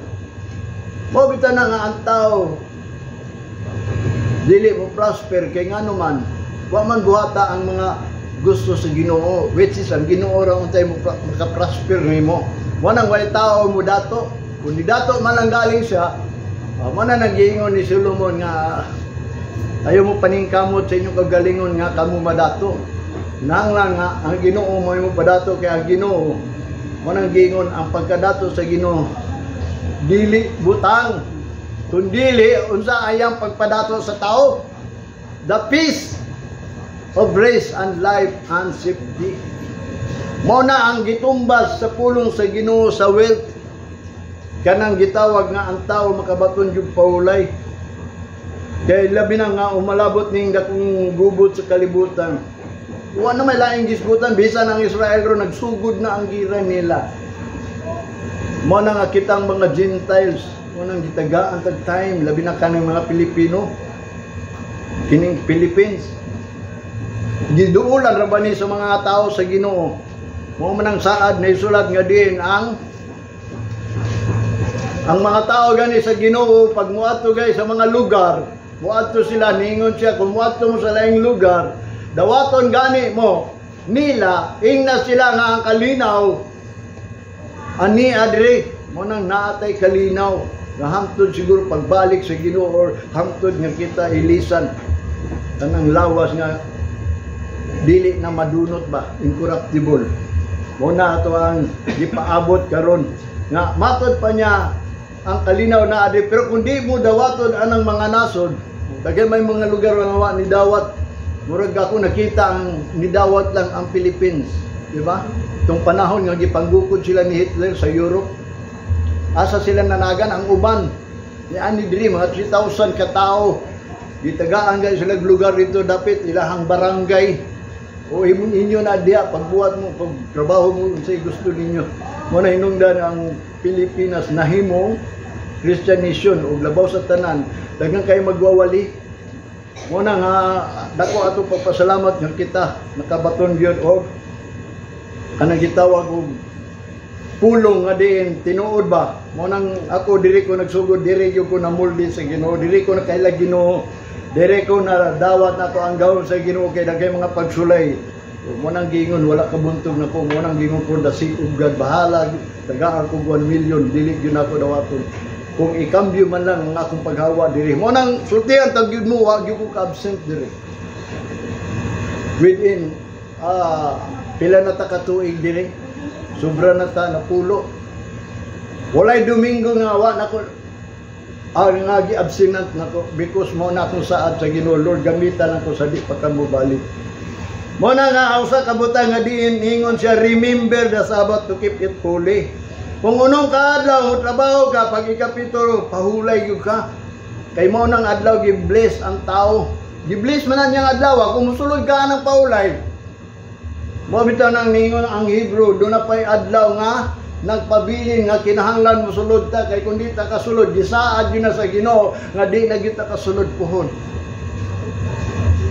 Mo bitaw na nga ang tao dili mo prosper kay ngano man wa man buhata ang mga gusto sa Ginoo, which is ang Ginoo ra untay mo maka-prosper nimo. Mo nang way tao mo dato kung di dato man lang galing siya. Mo na nagiingon ni Solomon nga ayaw mo paningkamot sa inyong kagalingon nga kamo madato. Nang lang nga ang Ginoo mo mo padato, kay ang Ginoo mo nang giingon ang pagkadato sa Ginoo dili butang, kundili unsa ayang pagpadato sa tao, the peace of grace and life and safety. Mo na ang gitumbas sa pulong sa Ginoo sa wealth, kanang gitawag nga ang tao makabaton jud paulay, kay labi na nga umalabot ning dakong gubot sa kalibutan. Wa na may laing gisgutan, bisan ang Israel ro nagsugod na ang gira nila. Mo na nga kitang mga Gentiles, mo nang gitagaan tag time, labi na kaning mga Pilipino, kining Philippines. Giduulan ra ba ni sa mga tao sa Ginoo. Mo man ang saad na isulat nga diin ang mga tao gani sa Ginoo pag muadto gay sa mga lugar, muadto sila, ningon siya kung muadto mo sa laing lugar, dawaton gani mo nila, ingna sila nga ang kalinaw ani adre. Mo nang naatay kalinaw nga hangtod siguro pagbalik sa Ginoo or hangtod nga kita ilisan kanang lawas nga dili na madunot ba, incorruptible. Mo na ato ang gipaabot karon nga matod pa niya ang kalinaw na adi, pero kung di mo dawaton anang mga nasod, daghan may mga lugar nga wa ni dawat. Murag ako nakita ang nidawat lang ang Philippines, di ba? Itong panahon nga gipanggukod sila ni Hitler sa Europe, asa sila nanagan ang uban ni ani diri, mga 3,000 ka tao, gitagaan gay sila lugar dito dapit ilahang barangay o himon inyo na diya pagbuhat mo, pag trabaho mo, unsay gusto ninyo. Mo na hinungdan ang Pilipinas nahimong Christian nation ug labaw sa tanan daghan kay magwawali. Mo na nga dako ato pagpasalamat nga kita nakabaton gyud og kanang gitawag og pulong nga diin tinuod ba. Mo nang ako diri ko nagsugod, diri gyud ko namuldi sa Ginoo, diri ko nakailag Ginoo, diri ko nadawat nako ang gahom sa Ginoo kay daghay mga pagsulay. Mo nang giingon wala ka buntog nako. Mo nang giingon for the sake of God, bahala tagaan ko 1 million, dili gyud nako dawaton kung ikambyo man lang ang akong paghawa diri. Mo nang sultihan tag gyud mo, wa gyud ko ka-absent diri within pila na ta ka tuig diri, sobra na ta napulo. Walay Domingo nga wa nako nga gi-absent nako because mo na akong saad sa Ginoo, "Lord, gamitan ako sa di pa ka mobalik." Mo na nga usa ka butang nga diin ingon siya, "Remember the Sabbath to keep it holy." Kung unong kaadlaw trabaho ka, pag ikapito pahulay gyud ka. Kay mao nang adlaw gi-bless ang tao. Gi-bless man na niyang adlaw kung musulod ka ng pahulay. Mo bitaw nang ningon ang Hebrew, do na pa'y adlaw nga nagpabilin nga kinahanglan mosulod ta, kay kung di ta kasulod, gisaad yun na sa Ginoo nga di na gyud ta kasulod puhon.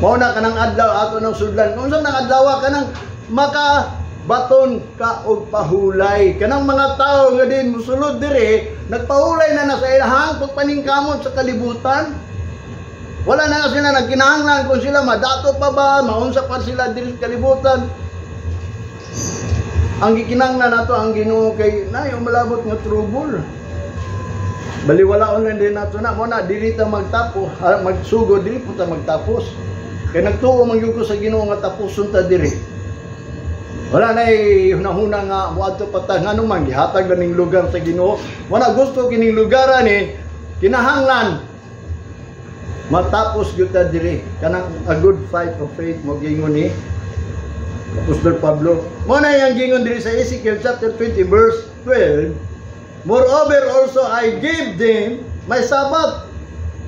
Mao na kanang adlaw ato ng sudlan. Kung sa nang adlaw kanang maka baton ka og pahulay. Kanang mga tao nga din musulod diri, nagpahulay na na sa ilahang pagpaningkamot sa kalibutan. Wala na nga sila nagkinahanglan kung sila madato pa ba, maunsa pa sila diri sa kalibutan. Ang gikinahanglan nato ang Ginoo kay na yung malabot nga trouble. Baliwalaon lang din nato na mo na dili ta magtapos, magsugod dili po ta magtapos. Kay nagtuo man gyud ko sa Ginoo nga tapuson ta diri. Wala na hunahuna nga moadto pa ta, ngano man gihatag na ning lugar sa Ginoo. Wala gusto kining lugar ani, kinahanglan matapos gyud ta diri, kanang a good fight of faith mo gingon ni Apostol Pablo. Mo na yang gingon diri sa Ezekiel chapter 20 verse 12. "Moreover also I give them my Sabbath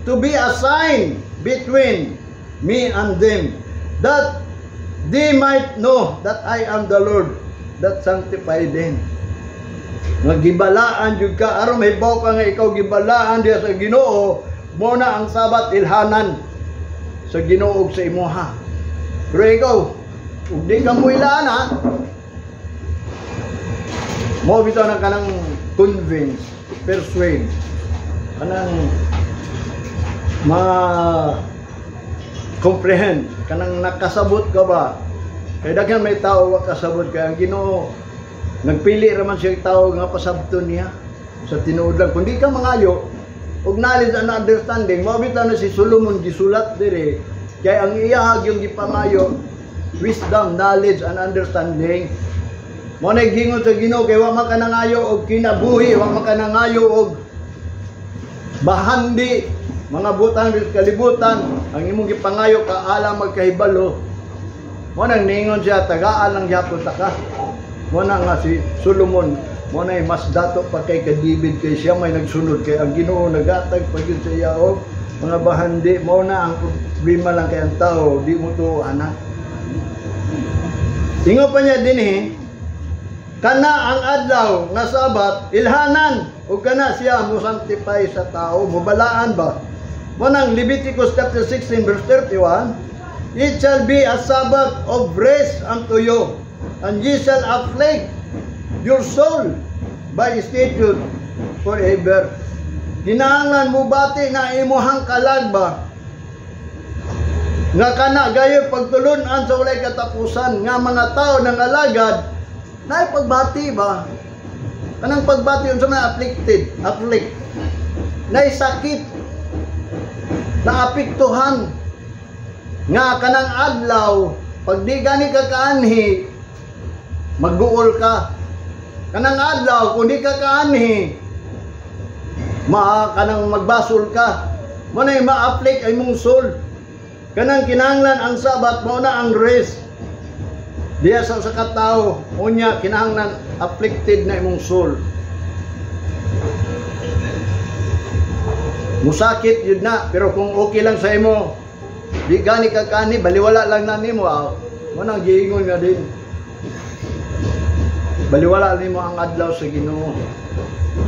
to be a sign between me and them, that they might know that I am the Lord that sanctify them." Nga gibalaan jud ka aron mahibaw ka nga ikaw gibalaan diha sa Ginoo, mo na ang Sabat ilhanan sa Ginoo ug sa imuha. Pero ikaw, Ug di ka muila na, mo bitaw ng kanang convince, persuade, kanang ma comprehend, kanang nakasabot ka ba? Kay daghan may tao wa kasabot, kay ang Ginoo nagpili ra man siya tao nga pasabton niya sa tinuod lang. Kung di ka mangayo og knowledge and understanding, mao bitaw na si Solomon gisulat dire, kay ang iyahag yung gipangayo, wisdom, knowledge and understanding. Mo na gingon sa Ginoo, kay wa man ka nangayo og kinabuhi, wa man ka nangayo og bahandi, mga butang sa kalibutan, ang imong gipangayo kaalam, magkahibalo. Mo nang ningon siya, tagaan lang gyapon ta ka. Mo na nga si Solomon, mo na mas dato pa kay David, kay siya may nagsunod, kay ang Ginoo nagatag pa gyud sa iya og mga bahandi. Mo na ang problema lang kay ang tao di mo to anak. Ingon pa niya dinhi, kana ang adlaw nga Sabat ilhanan ug kana siya mo sanctify sa tao, mobalaan ba. Mo nang Leviticus chapter 16 verse 31, "It shall be a Sabbath of rest unto you, and ye shall afflict your soul by statute forever." Kinahanglan mo bati na imuhang kalag ba, nga kana gayo pagtulunan sa walay katapusan nga mga tao nang alagad na pagbati ba. Kanang pagbati, unsa man afflicted, afflict, nay sakit, naapektuhan nga kanang adlaw, pag di gani ka kaanhi, magguol ka. Kanang adlaw, kung di ka kaanhi, ma kanang magbasol ka. Mo na ma-afflict ay mong soul. Kanang kinahanglan ang Sabat mao na ang rest diya sa katao. Unya kinahanglan afflicted na imong soul, musakit yun na. Pero kung okay lang sa imo, di gani ka kani, baliwala lang na nimo, ah. Mo nang giingon nga din, baliwala nimo ang adlaw sa Ginoo.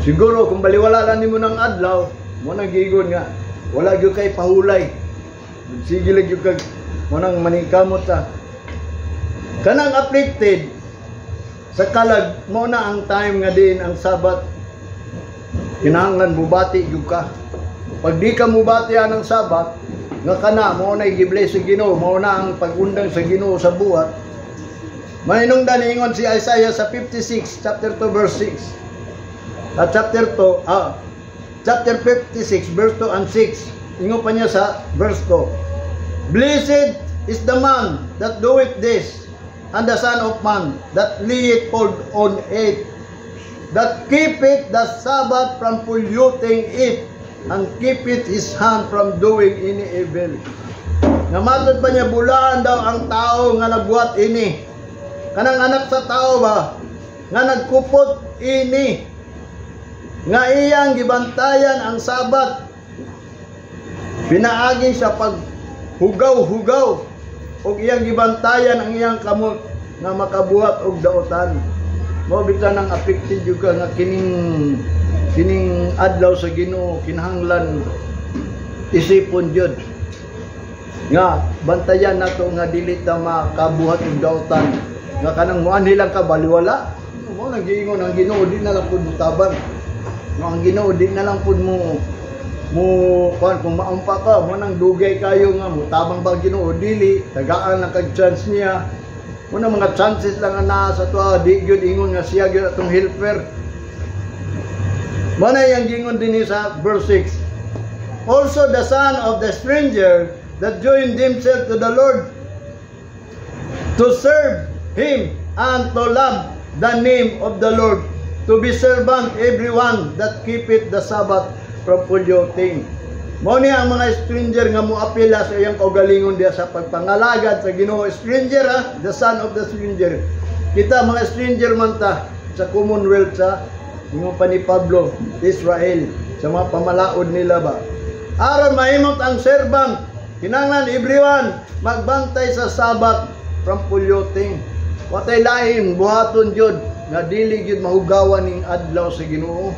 Siguro kung baliwala lang nimo ng adlaw, mo nang giingon nga wala gyud kay pahulay, sige lang gyud kag mo nang maningkamot ta. Kanang afflicted sa kalag, mo na ang time nga din ang Sabat kinahanglan bubati gyud ka. Pag di ka mubati ang Sabat nga kana mo na gi-bless sa Ginoo, mao na ang pagundang sa Ginoo sa buhat. Mahinungdan ingon si Isaiah sa 56 chapter 2 verse 6. At chapter 2, chapter 56 verse 2 and 6. Ingon pa niya sa verse 2, "Blessed is the man that doeth this, and the son of man that layeth hold on it, that keepeth the Sabbath from polluting it, and keepeth his hand from doing any evil." Nga matod pa niya, bulaan daw ang tao nga nagbuhat ini. Kanang anak sa tao ba, nga nagkupot ini, nga iyang gibantayan ang Sabat, pinaagi sa paghugaw-hugaw, ug iyang gibantayan ang iyang kamot nga makabuhat og daotan. Mao bitaw nang affected jud ka nga kining adlaw sa Ginoo kinahanglan isipon jud nga bantayan nato nga dili ta makabuhat og daotan, nga kanang muanhi lang ka, baliwala. Mo nang giingon ang Ginoo, di na lang pud mutabang no ang Ginoo, di na lang pud mo kuan kung maumpa ka. Mo nang dugay kayo nga mutabang ba Ginoo, dili, tagaan lang kag chance niya. Mo nang mga chances lang ang naa sa tuwa, di gyud ingon nga siya gyud atong helper. Mo na yang gingon dinhi sa verse 6, "Also the son of the stranger that joined himself to the Lord to serve him and to love the name of the Lord, to be servant everyone that keepeth the Sabbath from polluting." Mao ni ang mga stranger nga moapila sa iyang kaugalingon diya sa pagpangalagad sa Ginoo. Stranger ha, the son of the stranger. Kita mga stranger man ta sa Commonwealth, sa ingon pa ni Pablo, Israel, sa mga pamalaod nila ba. Aron mahimot ang servant, kinahanglan everyone magbantay sa Sabat from polluting. Watay lain buhaton jud nga dili gyud mahugawan ning adlaw sa Ginoo.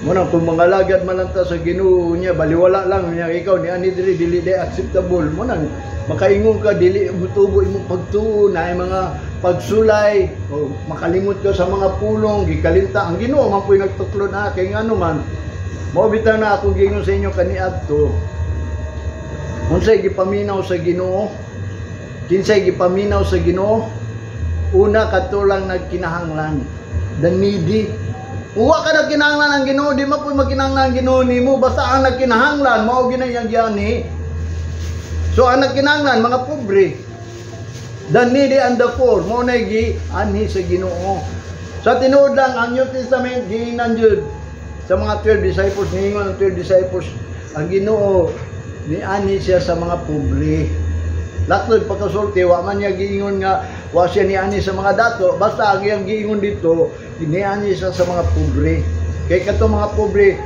Muna kung mga lagad man lang ta sa Ginoo niya, baliwala lang niya ikaw ni ani diri, dili day acceptable. Mo nang makaingon ka, dili mutubo imong pagtuo na mga pagsulay o makalimot ka sa mga pulong gikalinta ang Ginoo man puy nagtuklod na kay ngano man. Mao bitaw na akong giingon sa inyo kaniadto. Unsay gipaminaw sa Ginoo? Kinsay gipaminaw sa Ginoo? Una, kadto lang nagkinahanglan. The needy. Uwa ka nagkinahanglan ang Ginoo, di man po magkinahanglan ang Ginoo nimo, basta ang nagkinahanglan mao gyud ang giyani. So ang nagkinahanglan, mga pobre. The needy and the poor, mao na gi anhi sa Ginoo. Sa tinuod lang, ang New Testament giingnan jud sa mga 12 disciples, niingon ang 12 disciples, ang Ginoo nianhi siya sa mga pobre. Laktod pagkasulti, wa man niya giingon nga wa siya niani sa mga dato, basta ang iyang giingon dito, niani siya sa mga pobre. Kay katong mga pobre,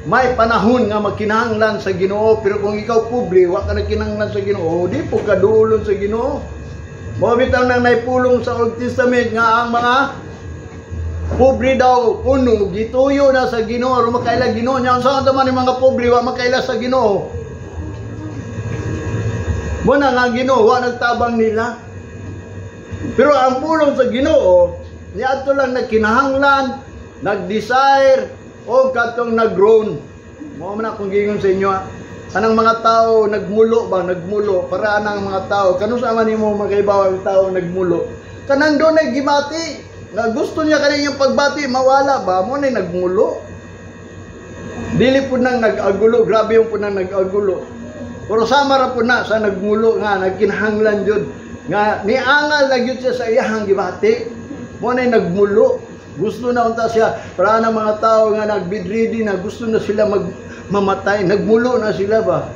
may panahon nga magkinahanglan sa Ginoo, pero kung ikaw pobre, wa ka nagkinahanglan sa Ginoo, di po ka duolon sa Ginoo. Mao bitaw nang naipulong sa Old Testament nga ang mga pobre daw kuno gituyo na sa Ginoo aron makaila Ginoo niya. Unsa man yung mga pobre wa makaila sa Ginoo? Mo na nga Ginoo wa nagtabang nila. Pero ang pulong sa Ginoo, niadto lang nagkinahanglan, nag-desire o katong nag-groan. Mao man akong giingon sa inyo, ha. Kanang mga tao nagmulo ba, nagmulo para anang mga tao, kanus-a man nimo makaibaw ang tao nagmulo? Kanang dunay gibati nga gusto niya kaniyang pagbati mawala ba, mo na nagmulo. Dili pud nang nag-agulo, grabe yung pud nang nag-agulo. Pero sama ra pud na sa nagmulo nga nagkinahanglan jud nga niangal na gyud siya sa iyahang gibati. Mo na nagmulo. Gusto na unta siya para na mga tao nga nagbedridden na, gusto na sila mag mamatay, nagmulo na sila ba.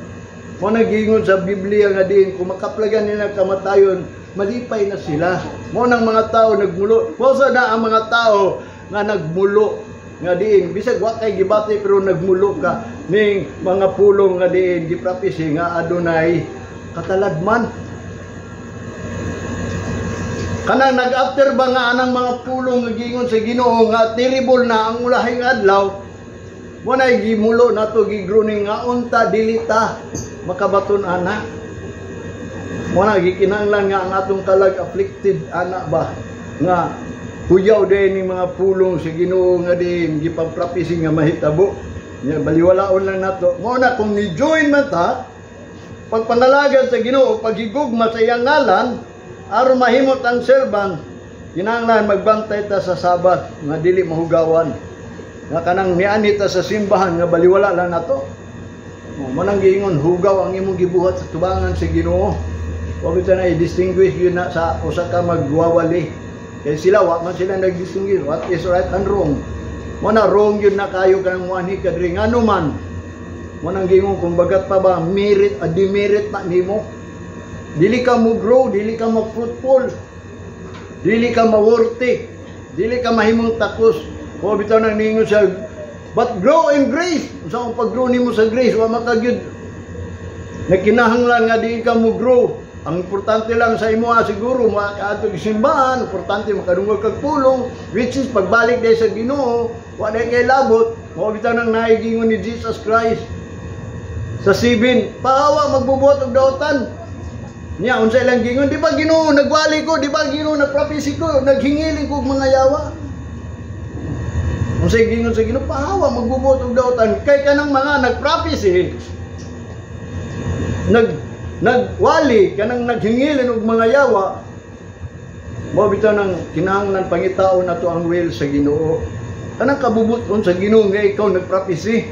Mo nagingon sa Biblia nga din kung makaplagan nila kamatayon, malipay na sila. Mo nang mga tao nagmulo. Mo sa na ang mga tao nga nagmulo nga diin bisag wa kay gibati pero nagmulo ka ning mga pulong nga diin giprapisi nga adunay katalagman. Kanang nag-after ba nga anang mga pulong nga giingon sa Ginoo nga terrible na ang ulahing adlaw, mo na gimulo nato, gigroaning nga unta dili ta makabaton ana. Mo na gikinahanglan nga ang atong kalag afflicted ana ba nga kuyaw din ni mga pulong sa Ginoo nga din gipagprapisi nga mahitabo. Nya baliwalaon lang nato. Mo na kung ni-join man ta pagpangalagad sa Ginoo, paghigugma sa iyang ngalan, aron mahimot ang servant, kinahanglan magbantay ta sa Sabat nga dili mahugawan. Nga kanang niani ta sa simbahan nga baliwala lang nato. Mo nang giingon, hugaw ang imong gibuhat sa tubangan sa Ginoo. Wa ta na i-distinguish yun na sa usa ka magwawali. Kay sila wa man sila nag-distinguish what is right and wrong. Mo na wrong yun na kayo kanang muanhi ka diri, ngano man. Mo nang giingon kung bagat pa ba merit a demerit na nimo. Dili ka mo grow, dili ka mo fruitful. Dili ka ma-worthy. Dili ka mahimong takos. O bitaw nang ningon siya, but grow in grace. Unsa ang pag-grow nimo sa grace, wa makagyud. Nagkinahanglan nga di ka mo grow. Ang importante lang sa imo siguro makaadto simbahan, importante makadungog kag pulong, which is pagbalik day sa Ginoo, wa day kay labot. Mao bitaw nang naigingon ni Jesus Christ sa 7, paawa magbubuhat og daotan. Niya unsa ilang gingon, di ba Ginoo nagwali ko, di ba Ginoo nagpropesy ko, naghingiling ko og mga yawa? Unsa gingon sa Ginoo? Paawa magbubuhat og daotan kay kanang mga nagpropesy, nagwali, kanang naghingilin og mga yawa. Mao bitaw nang kinahanglan pangitaon nato ang will sa Ginoo. Kanang kabubuton sa Ginoo nga ikaw nagpropesy,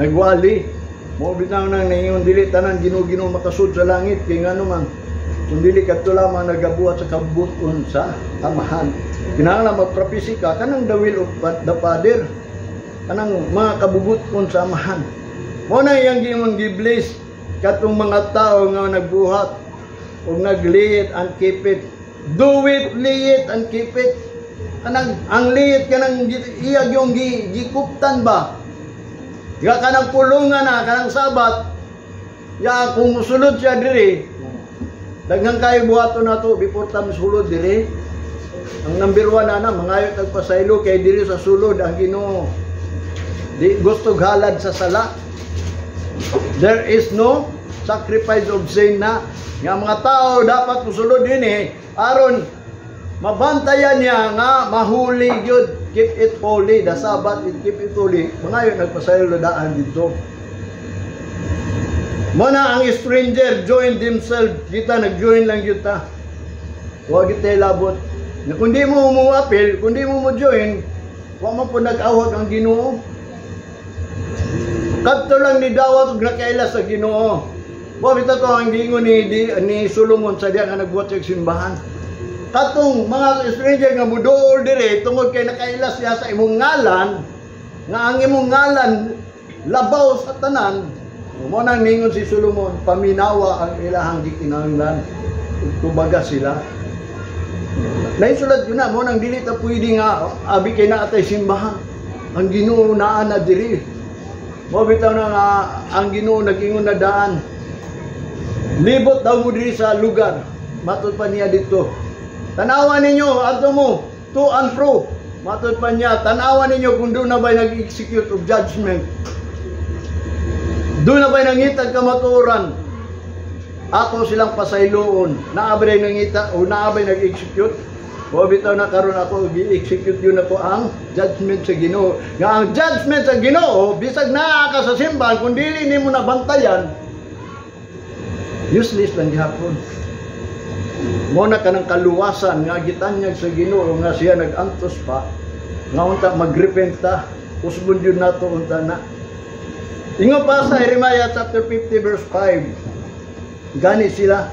nagwali. Mao bitaw nang naingon dili tanan Ginoo Ginoo makasud sa langit kay ngano man kung dili kadto lamang nagabuhat sa kabubuton sa Amahan. Kinahanglan magpropesy ka kanang the will of the Father, kanang mga kabubuton sa Amahan. Mao na iyang giingon, gi-bless katong mga tao nga nagbuhat og nagliit and keep it. Do it, lay it and keep it. Kanang ang liit, kanang iya yung gikuptan ba. Ya kanang pulungan na kanang Sabat. Ya kung musulod siya diri, daghan kayo buhaton nato before ta musulod diri. Ang number 1 ana, mangayo tag pasaylo kay diri sa sulod ang Ginoo. Di gusto halad sa sala. There is no sacrifice of sin na nga mga tao dapat musulod dinhi aron mabantayan niya nga mahuli gyud. Keep it holy, the Sabbath, it keep it holy. Mga yun nagpasaylo daan dito. Mo na ang stranger join themselves. Kita nag-join lang gyud ta. Wa gyud tay labot. Na kung di mo mo apil, kung di mo mo join, wa man po nag-awag ang Ginoo. Kadto lang ni dawat og nakaila sa Ginoo. Wa bitaw to ang giingon ni Solomon sa diya nga nagbuhat sa simbahan. Katong mga stranger nga muduol dire tungod kay nakaila siya sa imong ngalan, nga ang imong ngalan labaw sa tanan, mo nang ningon si Solomon, paminawa ang ilahang gikinahanglan. Ug tubaga sila. Naisulat yun na, mo nang dili ta pwede nga abi kay naa tay simbahan. Ang Ginoo naa na diri. Mo bitaw na nga ang Ginoo nag-ingon na daan. Libot daw mo diri sa lugar. Matod pa niya dito. Tanawa ninyo, adto mo, to and fro. Matod pa niya, tanawa ninyo kung doon na ba'y nag-execute of judgment. Doon na ba'y nangitag kamatuoran. Ako silang pasayloon. Naa ba'y nangita o naa ba'y nag-execute. O bitaw na karon ako gi-execute yun ako ang judgment sa Ginoo. Nga ang judgment sa Ginoo, bisag naa ka sa simbahan, kung dili nimo na bantayan, useless lang gihapon. Mo na kanang kaluwasan nga gitanyag sa Ginoo nga siya nag-antos pa nga unta magrepent ta, usbon yun nato unta na. Ingon pa sa Jeremiah chapter 50 verse 5. Gani sila,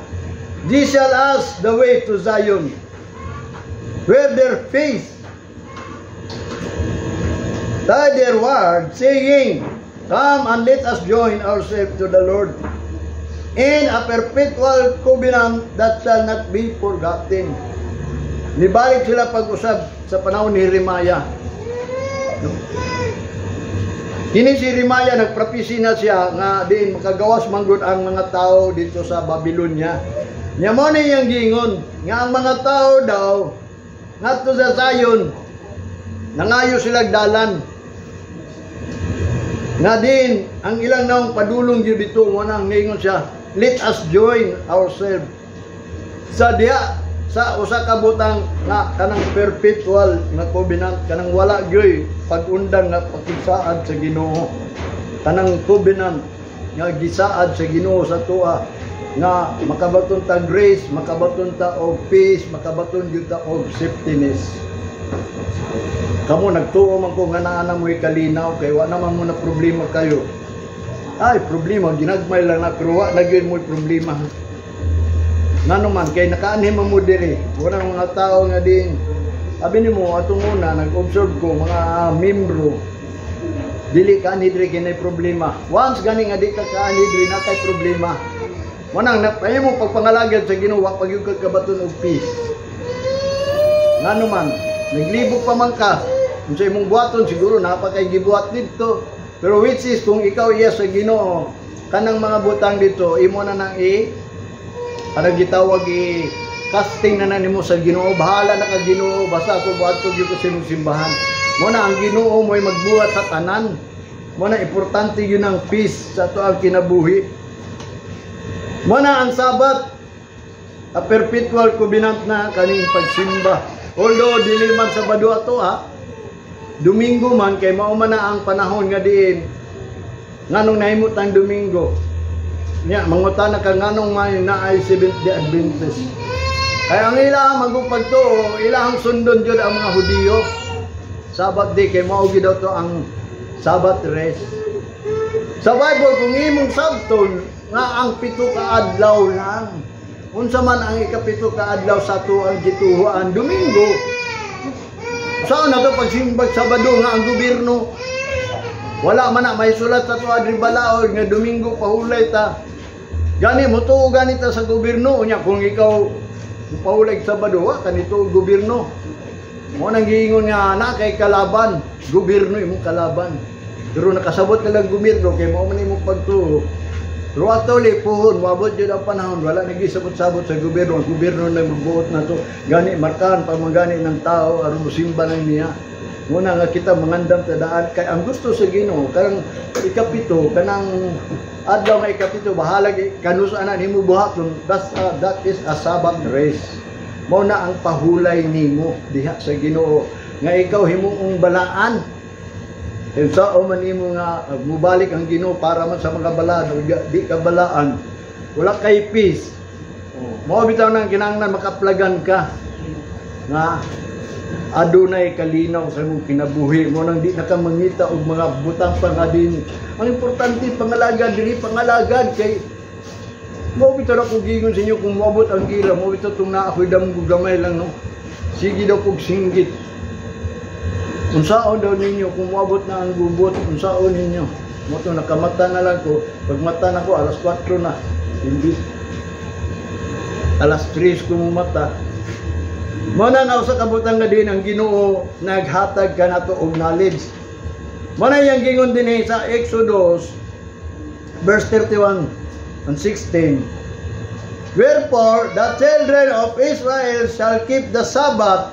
"Ye shall ask the way to Zion, where their face thitherward, saying, 'Come and let us join ourselves to the Lord in a perpetual covenant that shall not be forgotten.'" Nibalik sila pag-usab sa panahon ni Jeremiah. No? Kini si Jeremiah, nagpropesy na siya nga din makagawas manggod ang mga tao dito sa Babylonia. Nya mo ni iyang giingon nga ang mga tao daw ngadto sa Zion, nangayo sila dalan. Nga din ang ilang naong padulong gyud dito. Mo nang ningon siya, "Let us join ourselves sa diha sa usa ka butang nga kanang perpetual nga covenant, kanang wala gyoy pag-undang nga pakigsaad sa Ginoo, kanang covenant nga gisaad sa Ginoo sa tua nga makabaton ta grace, makabaton ta og peace, makabaton gyud ta og safetyness." Kamo nagtuo man ko nga naa na mo'y kalinaw kay wa naman mo na problema kayo. Ay, problema ginagmay lang na, pero wa na gyud mo'y problema. Ngano man kay nakaanhi man mo diri, wala mga tao nga din. Abi nimo atong una nag-observe ko mga membro dili ka anhi diri kay nay problema. Once gani nga di ka kaanhi diri na kay problema. Wanang na mo pagpangalagad sa Ginoo, wa pag ka kabaton og peace. Ngano man naglibog pa man ka kung sa imong buhaton, siguro naa pa kay gibuhat didto. Pero which is kung ikaw iya sa Ginoo, kanang mga butang dito imo na nang i kanang gitawag i casting na na nimo sa Ginoo. Bahala na ka, Ginoo, basta ako buhat ko gyud ko sa imong simbahan. Mo na ang Ginoo mo'y magbuhat sa tanan. Mo na importante yun ang peace sa ato ang kinabuhi. Mo na ang Sabat, a perpetual covenant na kaning pagsimba. Although dili man Sabado ato ha, Domingo man, kay mao man na ang panahon nga diin nganong nahimot ang Domingo. Nya mangutana ka nganong may naay Seventh Day Adventist. Kaya ang ilang magpagtuo, ilang sundon jud ang mga Hudiyo. Sabbath day kay mao gyud daw to ang Sabbath rest. Sa Bible, kung imong sabton nga ang 7 ka adlaw lang. Unsa man ang ikapito ka adlaw sa ato ang gituhuan? Domingo. Saan na to pagsimbag Sabado nga ang gobyerno? Wala man na may sulat sa ato adri balaod nga Domingo pahulay ta. Gani mo tuo gani ta sa gobyerno unya kung ikaw pahulay Sabado, wa kanito gobyerno. Mo nang giingon nga na kay kalaban, gobyerno imong kalaban. Pero nakasabot ka lang gobyerno kay mao man imong pagtuo. Pero actually, puhon, moabot yun ang panahon, wala nagisabot-sabot sa gobyerno. Ang gobyerno na magbuot na to. Gani, markahan pa man gani ng tao, aron mosimba lang niya. Muna nga kita mangandam ta daan kay ang gusto sa Ginoo kanang ikapito, kanang adlaw nga ikapito, bahala kanus ana nimo buhaton, basta that is a Sabbath rest. Mao na ang pahulay nimo diha sa Ginoo nga ikaw himuong balaan. Unsaon man nimo nga mubalik ang Ginoo para man sa mga balaan o di ka balaan, wala kay peace. Oh, mao bitaw nang kinahanglan makaplagan ka nga adunay kalinaw sa imong kinabuhi mo nang di na ka mangita og mga butang pa nga din. Ang importante, pangalagad diri, pangalagad kay mao bitaw ako giingon sa inyo, kung moabot ang gira, mao bitaw tong naa ako'y damgo gamay lang, no. Sige daw kog singgit. Unsaon daw ninyo kung moabot na ang gubot, unsaon ninyo? Mo to nakamata na lang ko. Pag mata na ko, alas 4 na. Imbis alas 3 ko mata. Mo na nga usa ka butang nga din ang Ginoo naghatag kanato og knowledge. Mo na iyang gingon din sa Exodus verse 31 and 16. "Wherefore the children of Israel shall keep the Sabbath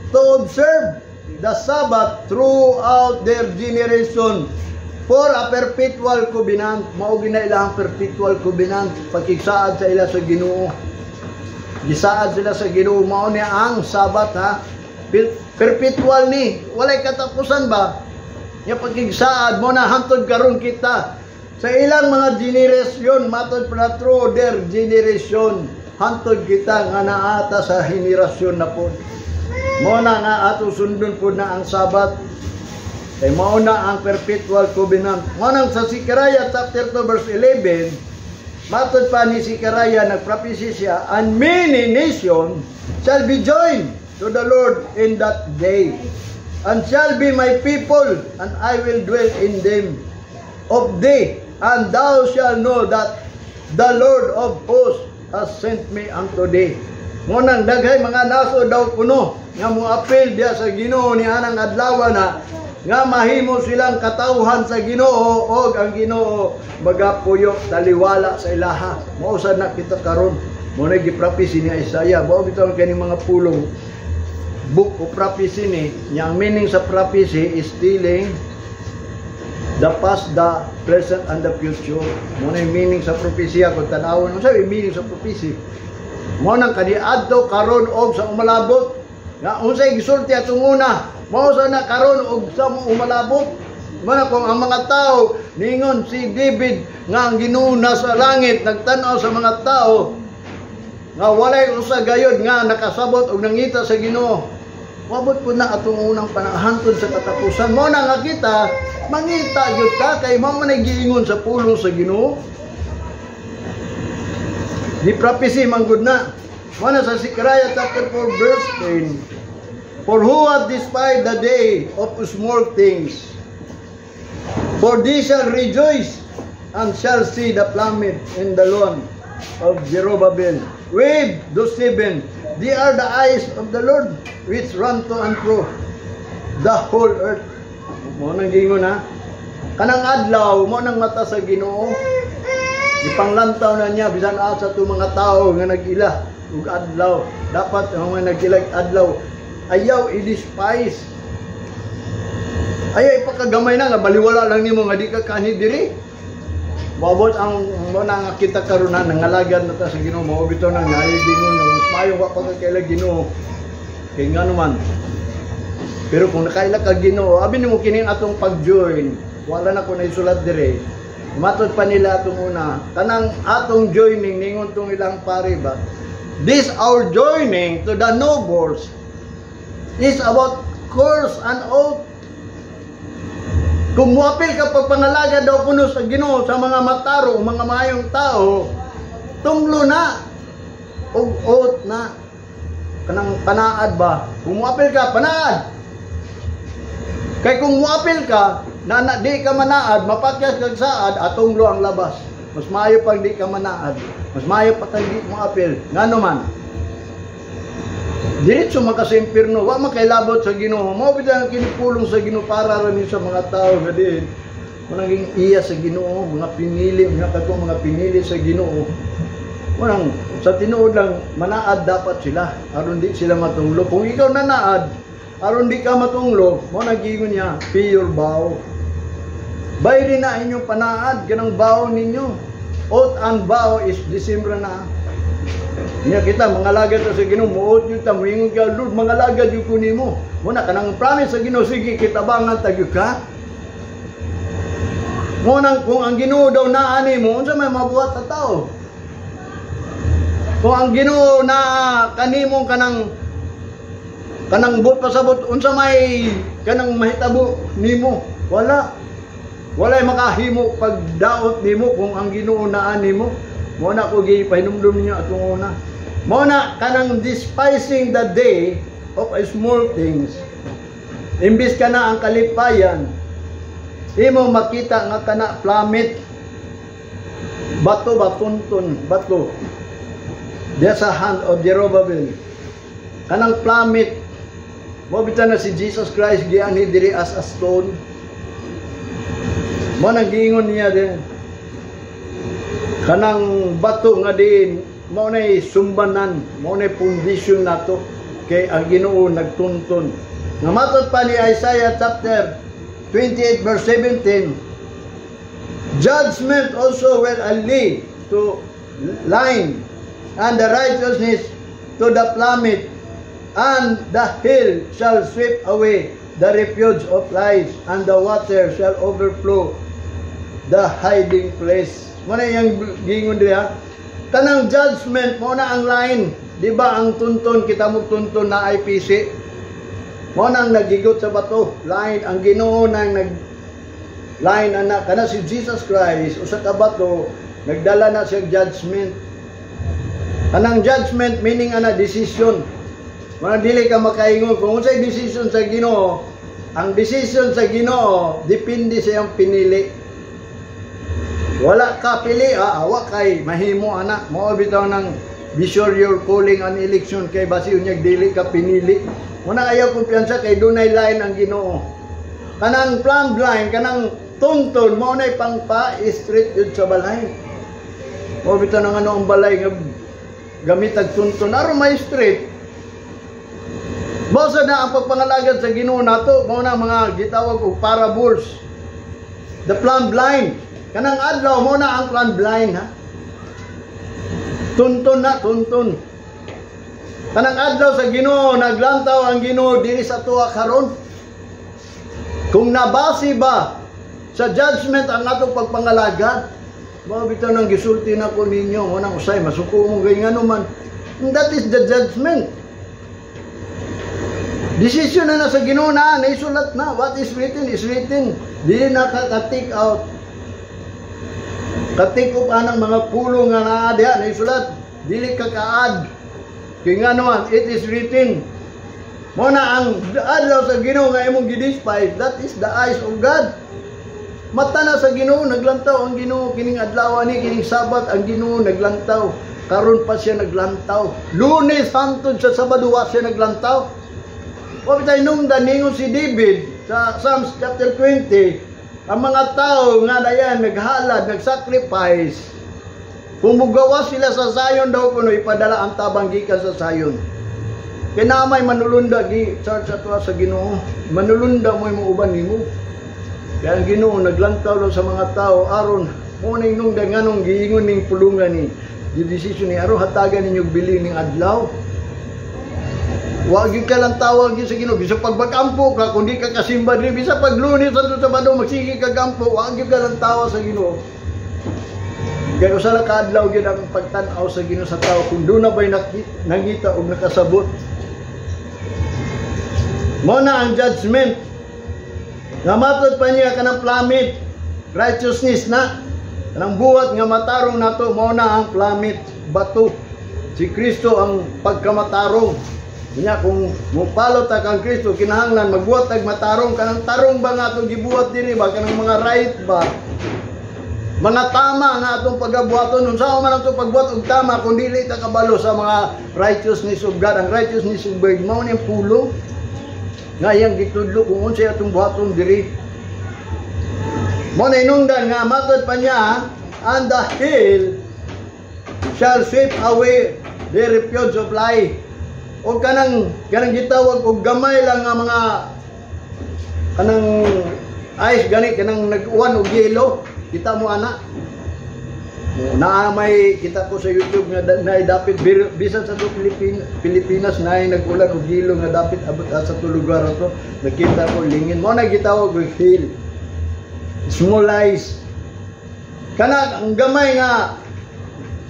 to observe the Sabbath throughout their generation for a perpetual covenant." Mao gina ilang perpetual covenant, pagkigsaad sa ila sa Ginoo. Gisaad sila sa Ginoo, mao ni ang Sabbath, ha. Perpetual ni, walay katapusan ba? Nya pagkigsaad mo na hantod karon kita sa ilang mga generasyon, matod pa through their generation, hantod kita nga naata sa henerasyon na po. Mo na nga ato sundon po na ang Sabat. Kay mao na ang perpetual covenant. Mo nang sa Zechariah chapter 2 verse 11, matod pa ni Zechariah, nagprophecy siya, "And many nations shall be joined to the Lord in that day, and shall be my people, and I will dwell in them of thee, and thou shalt know that the Lord of hosts has sent me unto thee." Mo nang daghay mga nasod daw kuno nga moapil diya sa Ginoo ni anang adlaw na nga mahimo silang katawhan sa Ginoo og ang Ginoo magapuyo taliwala sa ilaha. Mao sad na kita karon. Mo na gi-prophecy ni Isaiah. Mao bitaw ang kaning mga pulong, book of prophecy ni nya. Ang meaning sa prophecy is telling the past, the present, and the future. Mo na yung meaning sa propesya. Kung tanawon mo sa meaning sa prophecy. Mo nang kaniadto karon og sa umalabot. Nga unsay gisulti atong una, mao sa na karon og sa umalabot. Mo na kung ang mga tao ningon si David nga ang Ginoo sa langit nagtan-aw sa mga tao nga walay usa gayod nga nakasabot og nangita sa Ginoo. Wabot po na atong unang panahantod sa katapusan. Mo na nga kita mangita gyud ta kay mao man ay giingon sa pulong sa Ginoo. Di prophecy man gud na. Mo na sa Zechariah chapter 4 verse 10. "For who hath despised the day of small things? For they shall rejoice and shall see the plummet in the loin of Zerubbabel. Wave those seven. They are the eyes of the Lord which run to and fro the whole earth." Mo nang gingon ha. Kanang adlaw mo nang mata sa Ginoo. Ipanglantaw na niya bisan asa to mga tao nga nag-ila ug adlaw. Dapat ang mga nag-ilag adlaw ayaw i-despise. Ayaw ipakagamay na nga baliwala lang nimo nga di ka kanhi diri. Moabot ang mo na nga kita karon na nangalagad na ta sa Ginoo, mao bitaw nang naay dingon nga mas maayo wa pa ka kaila Ginoo. Kay ngano man. Pero kung nakaila ka Ginoo, abi nimo kining atong pag-join, wala na ko naisulat dire. Matod pa nila atong una, kanang atong joining ningon tong ilang pare ba. "This our joining to the nobles is about curse and oath." Kung muapil ka pagpangalaga daw kuno sa Ginoo sa mga mataro, mga maayong tao, tunglo na og oath na kanang panaad ba? Kung muapil ka, panaad. Kay kung muapil ka, na di ka manaad, mapakyas kag saad, atunglo ang labas. Mas maayo pag di ka manaad. Mas maayo pa kag di mo apil. Ngano man? Diretso man ka sa impierno, wa man kailabot sa Ginoo. Mao bitaw ang kinipulong sa Ginoo para ra ni sa mga tao nga diin mananging iya sa Ginoo, mga pinili, mga katong mga pinili sa Ginoo. Manang sa tinuod lang manaad dapat sila aron di sila matunglo. Kung ikaw nanaad, Aron di ka matunglo, mao na giingon niya, "Pay your vow." Bayri na inyong panaad, kanang vow ninyo. Oath and vow is December na. Nya kita mangalagad ta sa Ginoo, muot yun ta, muingon ka, "Lord, mangalagad yun ko nimo." Muna kanang promise sa Ginoo, sige kitabangan tagyo ka. Mo nang kung ang Ginoo daw naa nimo, unsa may mabuhat sa tao? Kung ang Ginoo na kanimong kanang buot pasabot, unsa may kanang mahitabo nimo? Wala. Walay makahimo pagdaot nimo kung ang Ginoo naa nimo. Mo na ko gipahinumdum ninyo atong una. Mo na kanang despising the day of small things. Imbis ka na ang kalipayan, imo makita nga kana plummet, bato ba, tunton, bato. Diya sa hand of Jerubbaal. Kanang plummet mo bitaw na si Jesus Christ gianhi diri as a stone. Mo nang giingon niya din. Kanang bato nga din mao nay sumbanan, mao nay foundation nato kay ang Ginoo nagtunton. Nga matod pa ni Isaiah chapter 28 verse 17, "Judgment also will I lay to line, and the righteousness to the plummet, and the hill shall sweep away the refuge of lies, and the water shall overflow the hiding place." Mo na iyang giingon diha. Kanang judgment mo na ang line. Di ba ang tunton, kita mo tunton na IPC? Mo na ang nagigot sa bato. Line, ang Ginoo nang nag line ana kana si Jesus Christ usa ka bato, nagdala na siya judgment. Kanang judgment meaning ana decision. Mga dili ka makaingon kung unsay decision sa Ginoo, ang decision sa Ginoo depende sa iyang pinili. Wala ka pili, awa kay mahimo ana. Mao bitaw nang be sure your calling and election kay basi unyag dili ka pinili. Muna ayaw kumpiyansa kay dunay line ang Ginoo. Kanang plumb line, kanang tunton mao nay pangpa straight yun sa balay. Mao bitaw nang ano ang balay nga gamit ag tunton aron may straight. Mao sa na ang pagpangalagad sa Ginoo nato, mao na mga gitawag og parables. The plumb line. Kanang adlaw mo na ang plumb line, ha. Tunton na, tunton. Kanang adlaw sa Ginoo, naglantaw ang Ginoo diri sa tuwa karon. Kung nabasi ba sa judgment ang atong pagpangalagad, mao bitaw nang gisulti na ko ninyo, mo nang usay masuko mo kay ngano man. That is the judgment. Decision na na sa Ginoo na, naisulat na. What is written is written. Di na ka take out. Ka-take off anang mga pulong nga naa diha, naisulat. Dili ka ka-add. Kay nga naman, it is written. Mo na ang adlaw sa Ginoo nga imong gi-despise, that is the eyes of God. Mata na sa Ginoo, naglantaw ang Ginoo kining adlaw ni kining Sabat, ang Ginoo naglantaw. Karon pa siya naglantaw. Lunes hangtod sa Sabado wa siya naglantaw. Wa bitay nungdan ningon si David sa Psalms chapter 20, ang mga tao nga dayan naghalad, nagsacrifice, kung mugawas sila sa Zion daw kuno, ipadala ang tabang gikan sa Zion. Kay naa may manulunda gi charge ato sa Ginoo. Manulunda mo imong uban nimo. Kaya ang Ginoo naglantaw lang sa mga tao aron mo ning nungdan nganong giingon ning pulungan ni di desisyon ni aron hatagan ninyo bili ning adlaw. Wa gyud ka lang tawag gyud sa Ginoo bisa pagbagampo ka kung di ka kasimba diri, bisa pag Lunes sa Sabado magsige ka gampo, wa gyud ka lang tawa sa Ginoo. Kaya usa ra ka adlaw gyud ang pagtan-aw sa Ginoo sa tao kung doon na ba'y nangita og nakasabot. Mo na ang judgment. Nga matod pa niya kanang plummet, righteousness na kanang buhat nga matarong nato, mao na ang plummet, bato. Si Kristo ang pagkamatarong. Nya kung mupalo ta kang Kristo, kinahanglan magbuhat tag matarong. Kanang tarong ba nga atong gibuhat dinhi ba, kanang mga right ba, mga tama nga atong pagabuhaton? Unsa man atong pagbuhat og tama kung dili ta kabalo sa mga righteousness of God? Ang righteousness of God mao ni ang pulong nga iyang gitudlo kung unsay atong buhaton diri. Mo na inungdan nga matod pa niya, "And the hill shall sweep away the refuge of lie." O kanang gitawag og gamay lang nga mga kanang ice gani, kanang nag-uwan og yelo. Kita mo ana? Naa may kita ko sa YouTube nga naay dapit bisan sa to Pilipinas, naay nag-ulan og yelo nga dapit abot sa to lugar ato. Nakita ko, lingin mo na gitawag og hail. Small ice. Kana ang gamay nga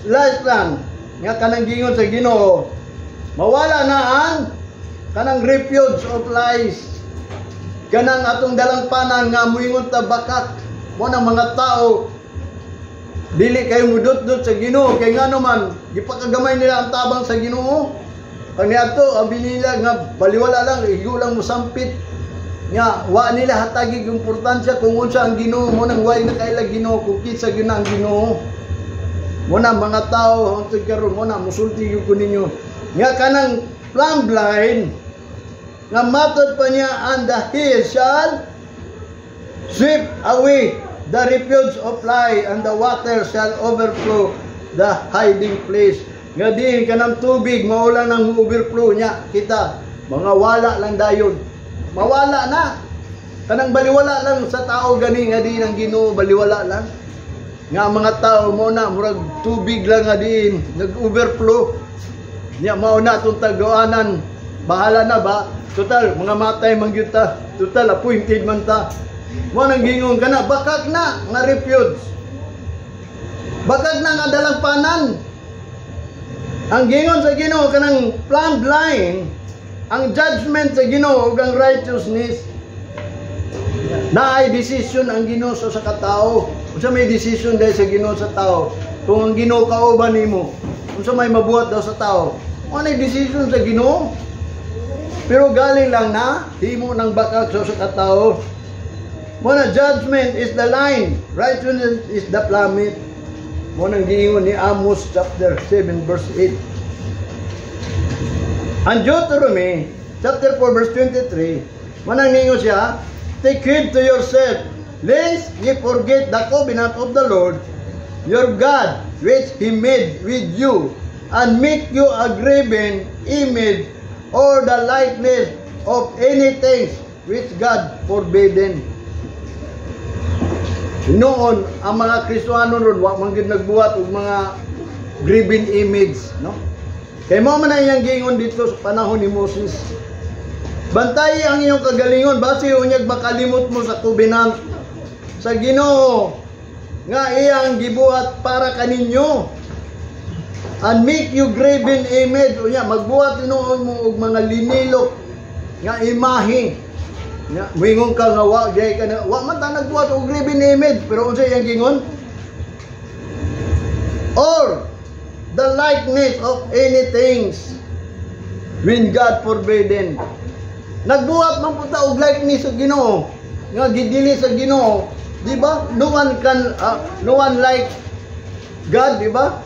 slice lang nga kanang gingon sa Ginoo, mawala na ang kanang refuge of lies. Kanang atong dalangpanan nga muingon ta bakak mo ng mga tao, dili kayo mudot-dot sa Ginoo kay ngano man gipakagamay nila ang tabang sa Ginoo. Pag niadto ang binila nga baliwala lang, higo lang mosampit nga wa nila hatagi importansya kung unsa ang Ginoo mo nang way na kaila Ginoo kung kinsa gyud na ang Ginoo mo na mga tao hangtod karon. Mo na musulti gyud ko ninyo nga kanang plumb line nga matod pa niya, "And the hail shall sweep away the refuge of lie, and the water shall overflow the hiding place," nga diin kanang tubig mao lang nang overflow niya. Kita mga wala lang dayon, mawala na kanang baliwala lang sa tao gani nga diin ang Ginoo, baliwala lang nga ang mga tao mo na murag tubig lang nga diin nag-overflow niya. Mao na atong taguanan, bahala na ba, total mga matay man gyud ta, total appointed man ta. Mo nang gingon kana bakak na nga refuge, bakak na nga dalangpanan. Ang gingon sa Ginoo, kanang plumb line, ang judgment sa Ginoo ug ang righteousness. Naay decision ang Ginoo sa katao. Unsa may decision dahil sa Ginoo sa tao? Kung ang Ginoo kauban nimo, unsa may mabuhat daw sa tao? Ano decision sa Ginoo? Pero galing lang na himo ng bakak sa katao. Mo na judgment is the line, righteousness is the plummet. Mo nang giingon ni Amos chapter 7 verse 8. Ang Deuteronomy chapter 4 verse 23, manang ningon siya, "Take heed to yourself, lest ye forget the covenant of the Lord your God, which He made with you, and make you a graven image or the likeness of any things which God forbidden." Noon, ang mga Kristohano ron, wa man gyud nagbuhat og mga graven image, no? Kay mo man ang iyang giingon dito sa panahon ni Moses. Bantayi ang iyong kagalingon, basi unyag makalimot mo sa covenant sa Ginoo nga iyang gibuhat para kaninyo and make you graven image. Unya magbuhat tinuon mo og mga linilok nga imahe. Nya moingon ka nga wa gay ka na, wa man ta nagbuhat og graven image, pero unsa iyang gingon? "Or the likeness of any things when God forbidden." Nagbuhat man po ta og likeness sa Ginoo nga gidili sa Ginoo, di ba? No one like God, di ba?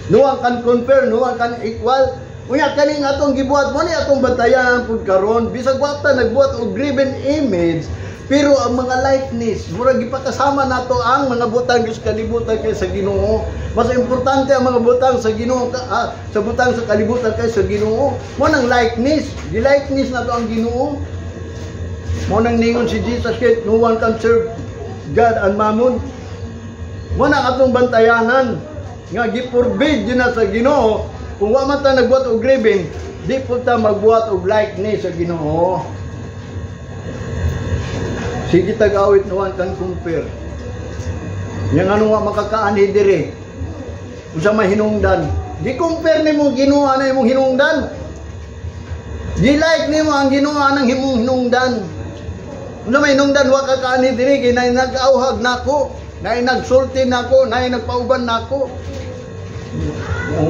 No one can compare, no one can equal. Unya kaning atong gibuhat mo ni atong bantayan pud karon, bisag wa ta nagbuhat og graven image, pero ang mga likeness, murag gipakasama nato ang mga butang sa kalibutan kay sa Ginoo. Mas importante ang mga butang sa Ginoo sa butang sa kalibutan kay sa Ginoo. Mo nang likeness, gi-likeness nato ang Ginoo. Mo nang ningon si Jesus Christ, "No one can serve God and Mammon." Mo na atong bantayanan nga gi-forbid yun na sa Ginoo. Kung wa man ta nagbuhat og graven, di po ta magbuhat og likeness sa Ginoo. Sige tag-awit, "No one can compare." Yang ano nga makakaanhi dire? Unsa may hinungdan? Gi-compare nimo Ginoo na imong hinungdan. Gi-like nimo ang Ginoo nang himong hinungdan. Unsa may hinungdan wa ka kaanhi dire kay nay nag-auhag nako, nay nagsulti nako, nay nagpauban nako.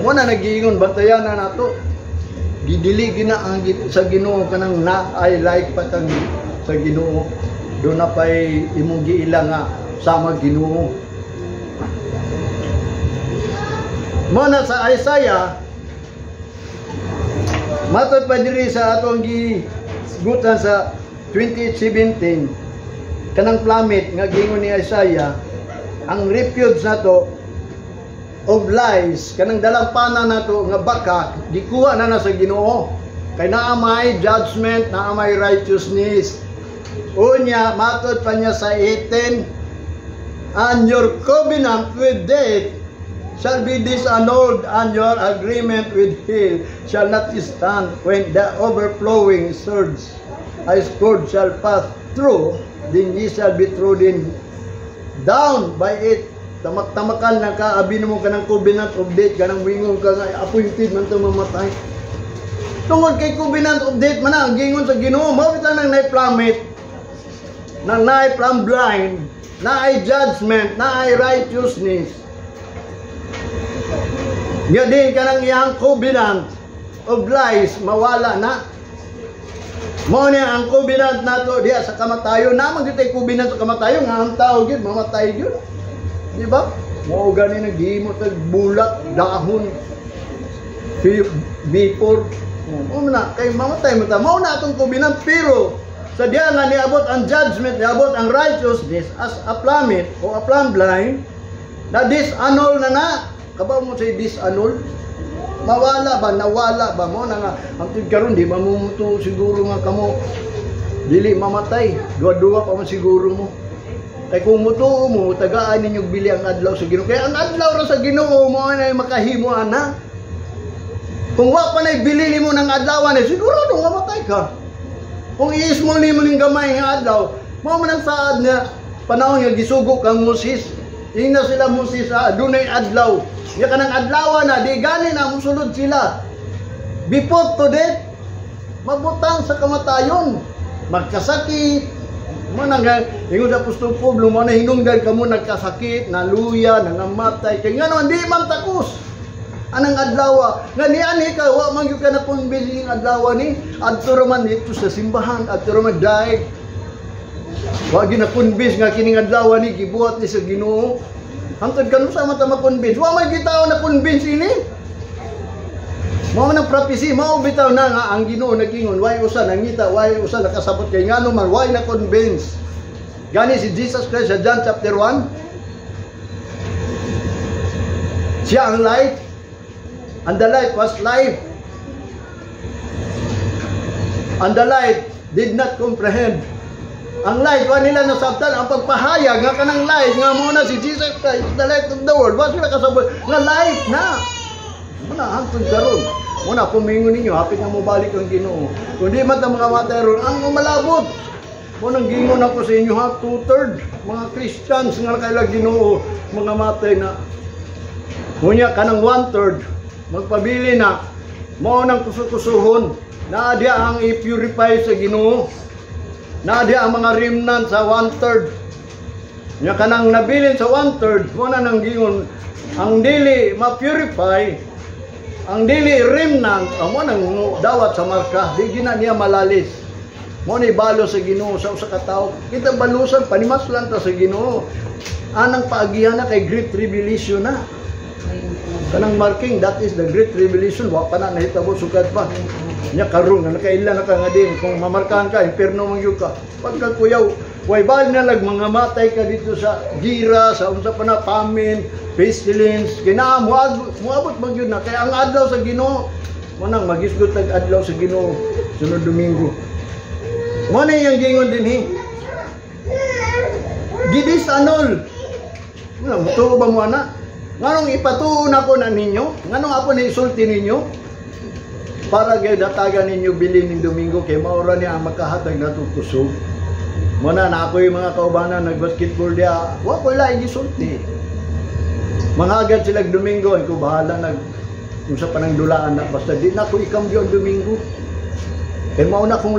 Mo na nagiingon, bantayan na nato. Gidili gina ang sa Ginoo kanang na I like pa kang sa Ginoo. Doon na pa'y imong giila nga sama Ginoo. Mo na sa Isaiah, matod pa diri sa atong gigutan sa 28:17, kanang plummet nga gingon ni Isaiah, ang refuge nato of lies, kanang dalampana nato nga baka gikuha na na sa Ginoo. Kay naa may judgment, naa may righteousness. Unya, matod pa niya sa 18, "And your covenant with death shall be disannulled, and your agreement with hell shall not stand when the overflowing surge, a scourge, shall pass through, then ye shall be trodden down by it." Tamak-tamakan na ka, abi mo kanang covenant of death, kanang wingon ka nga appointed man to mamatay. Tungod kay covenant of death man na, ang gingon sa Ginoo, mao bitaw nang naay plummet, nang naay plumb line, naay judgment, naay righteousness. Nga din kanang iyang covenant of lies mawala na. Mao niya ang covenant nato diha sa kamatayon. Naman gyud covenant sa kamatayon nga ang tao gyud mamatay gyud. Di ba? Mao gani naghimo tag bulak, dahon, before. Mao na kay mamatay mo ta. Mao na atong covenant, pero sa diya nga niabot ang judgment, niabot ang righteousness as a plummet o a plumb line, na disannul na na. Kabaw mo say disannul? Mawala ba? Nawala ba? Mo na nga, ang tud karon di ba mo to siguro nga kamo dili mamatay. Duwa-duwa pa man siguro mo. Kay kung mutuo mo, tagaan ninyo bili ang adlaw sa Ginoo. Kaya ang adlaw ra sa Ginoo mo na makahimo ana. Kung wa pa na bili nimo ng adlaw eh, sigurado mamatay ka. Kung i-small nimo ning gamay nga adlaw, mao man ang saad nga panahon nga gisugo kang Moses. Ingna sila Moses, ah, dunay adlaw. Nya kanang adlaw na di gani na musulod sila. Be put to death, mabutang sa kamatayon, magkasakit. Mo nang ingon sa Apostol Pablo, mo na hinungdan kamo nagkasakit, naluya, nangamatay kay ngano hindi man takos anang adlaw nga niani ka, wa man gyud ka na kumbili ng adlaw ni adto ra man dito sa simbahan, adto ra man daig. Wa gyud na convince nga kining adlaw ni gibuhat ni sa Ginoo. Hangtod kanu sa mata ma-convince, wa man gyud tao na convince ini. Mao man ang prophecy, mao bitaw na nga ang Ginoo nag-ingon, way usa nangita, way usa nakasabot kay ngano man way na convince. Gani si Jesus Christ sa John chapter 1, siya ang light, and the light was life. And the light did not comprehend. Ang light, wa nila nasabtan ang pagpahayag nga kanang light nga mo na si Jesus Christ, the light of the world. Wa sila kasabot nga light na. Muna hangtod karon. Muna kumingon ninyo, hapit na mobalik ang Ginoo. Kung di man ta mga matay ron, ang umalabot. Mo nang gingon ako sa inyo ha, two-third mga Christians nga nakailag Ginoo, mga matay na. Kunya kanang one-third, magpabili na, mao nang kusukusuhon, naa diya ang i-purify sa Ginoo. Naa diya ang mga remnant sa one-third. Nya kanang nabilin sa one-third, mo na nang gingon, ang dili ma-purify, ang dili remnant, amo nang dawat sa marka, di gina niya malalis. Mo ni balo sa Ginoo sa usa ka tawo. Kita balusan panimaslan ta sa Ginoo. Anang paagihan na kay Great Tribulation na. Kanang marking, that is the Great Tribulation, wa pa na nahitabo sugad pa. Nya karon nga nakaila na ka nga din kung mamarkahan ka, impierno man gyud ka. Pagkakuyaw, way bal na lag mga matay ka dito sa gira, sa unsa pa na famine, pestilence, kinaa moabot man gyud na kay ang adlaw sa Ginoo. Mo nang magisgot tag adlaw sa Ginoo sunod Domingo. Mo na iyang gingon dinhi. Gidis-annul. Mo nang mutuo ba mo ana? Nganong ipatuo nako na ninyo? Nganong ako na isulti ninyo? Para gyud datagan ninyo bilin ning Domingo kay maura niya ang makahatag natong kusog. Mo na na ako yung mga kaubanan nagbasketball diya. Wa ko laing gisulti. Mangagad sila Domingo, ay ko bahala nag unsa pa nang dulaan na basta di na ko ikambyo ang Domingo. Kay mao na kung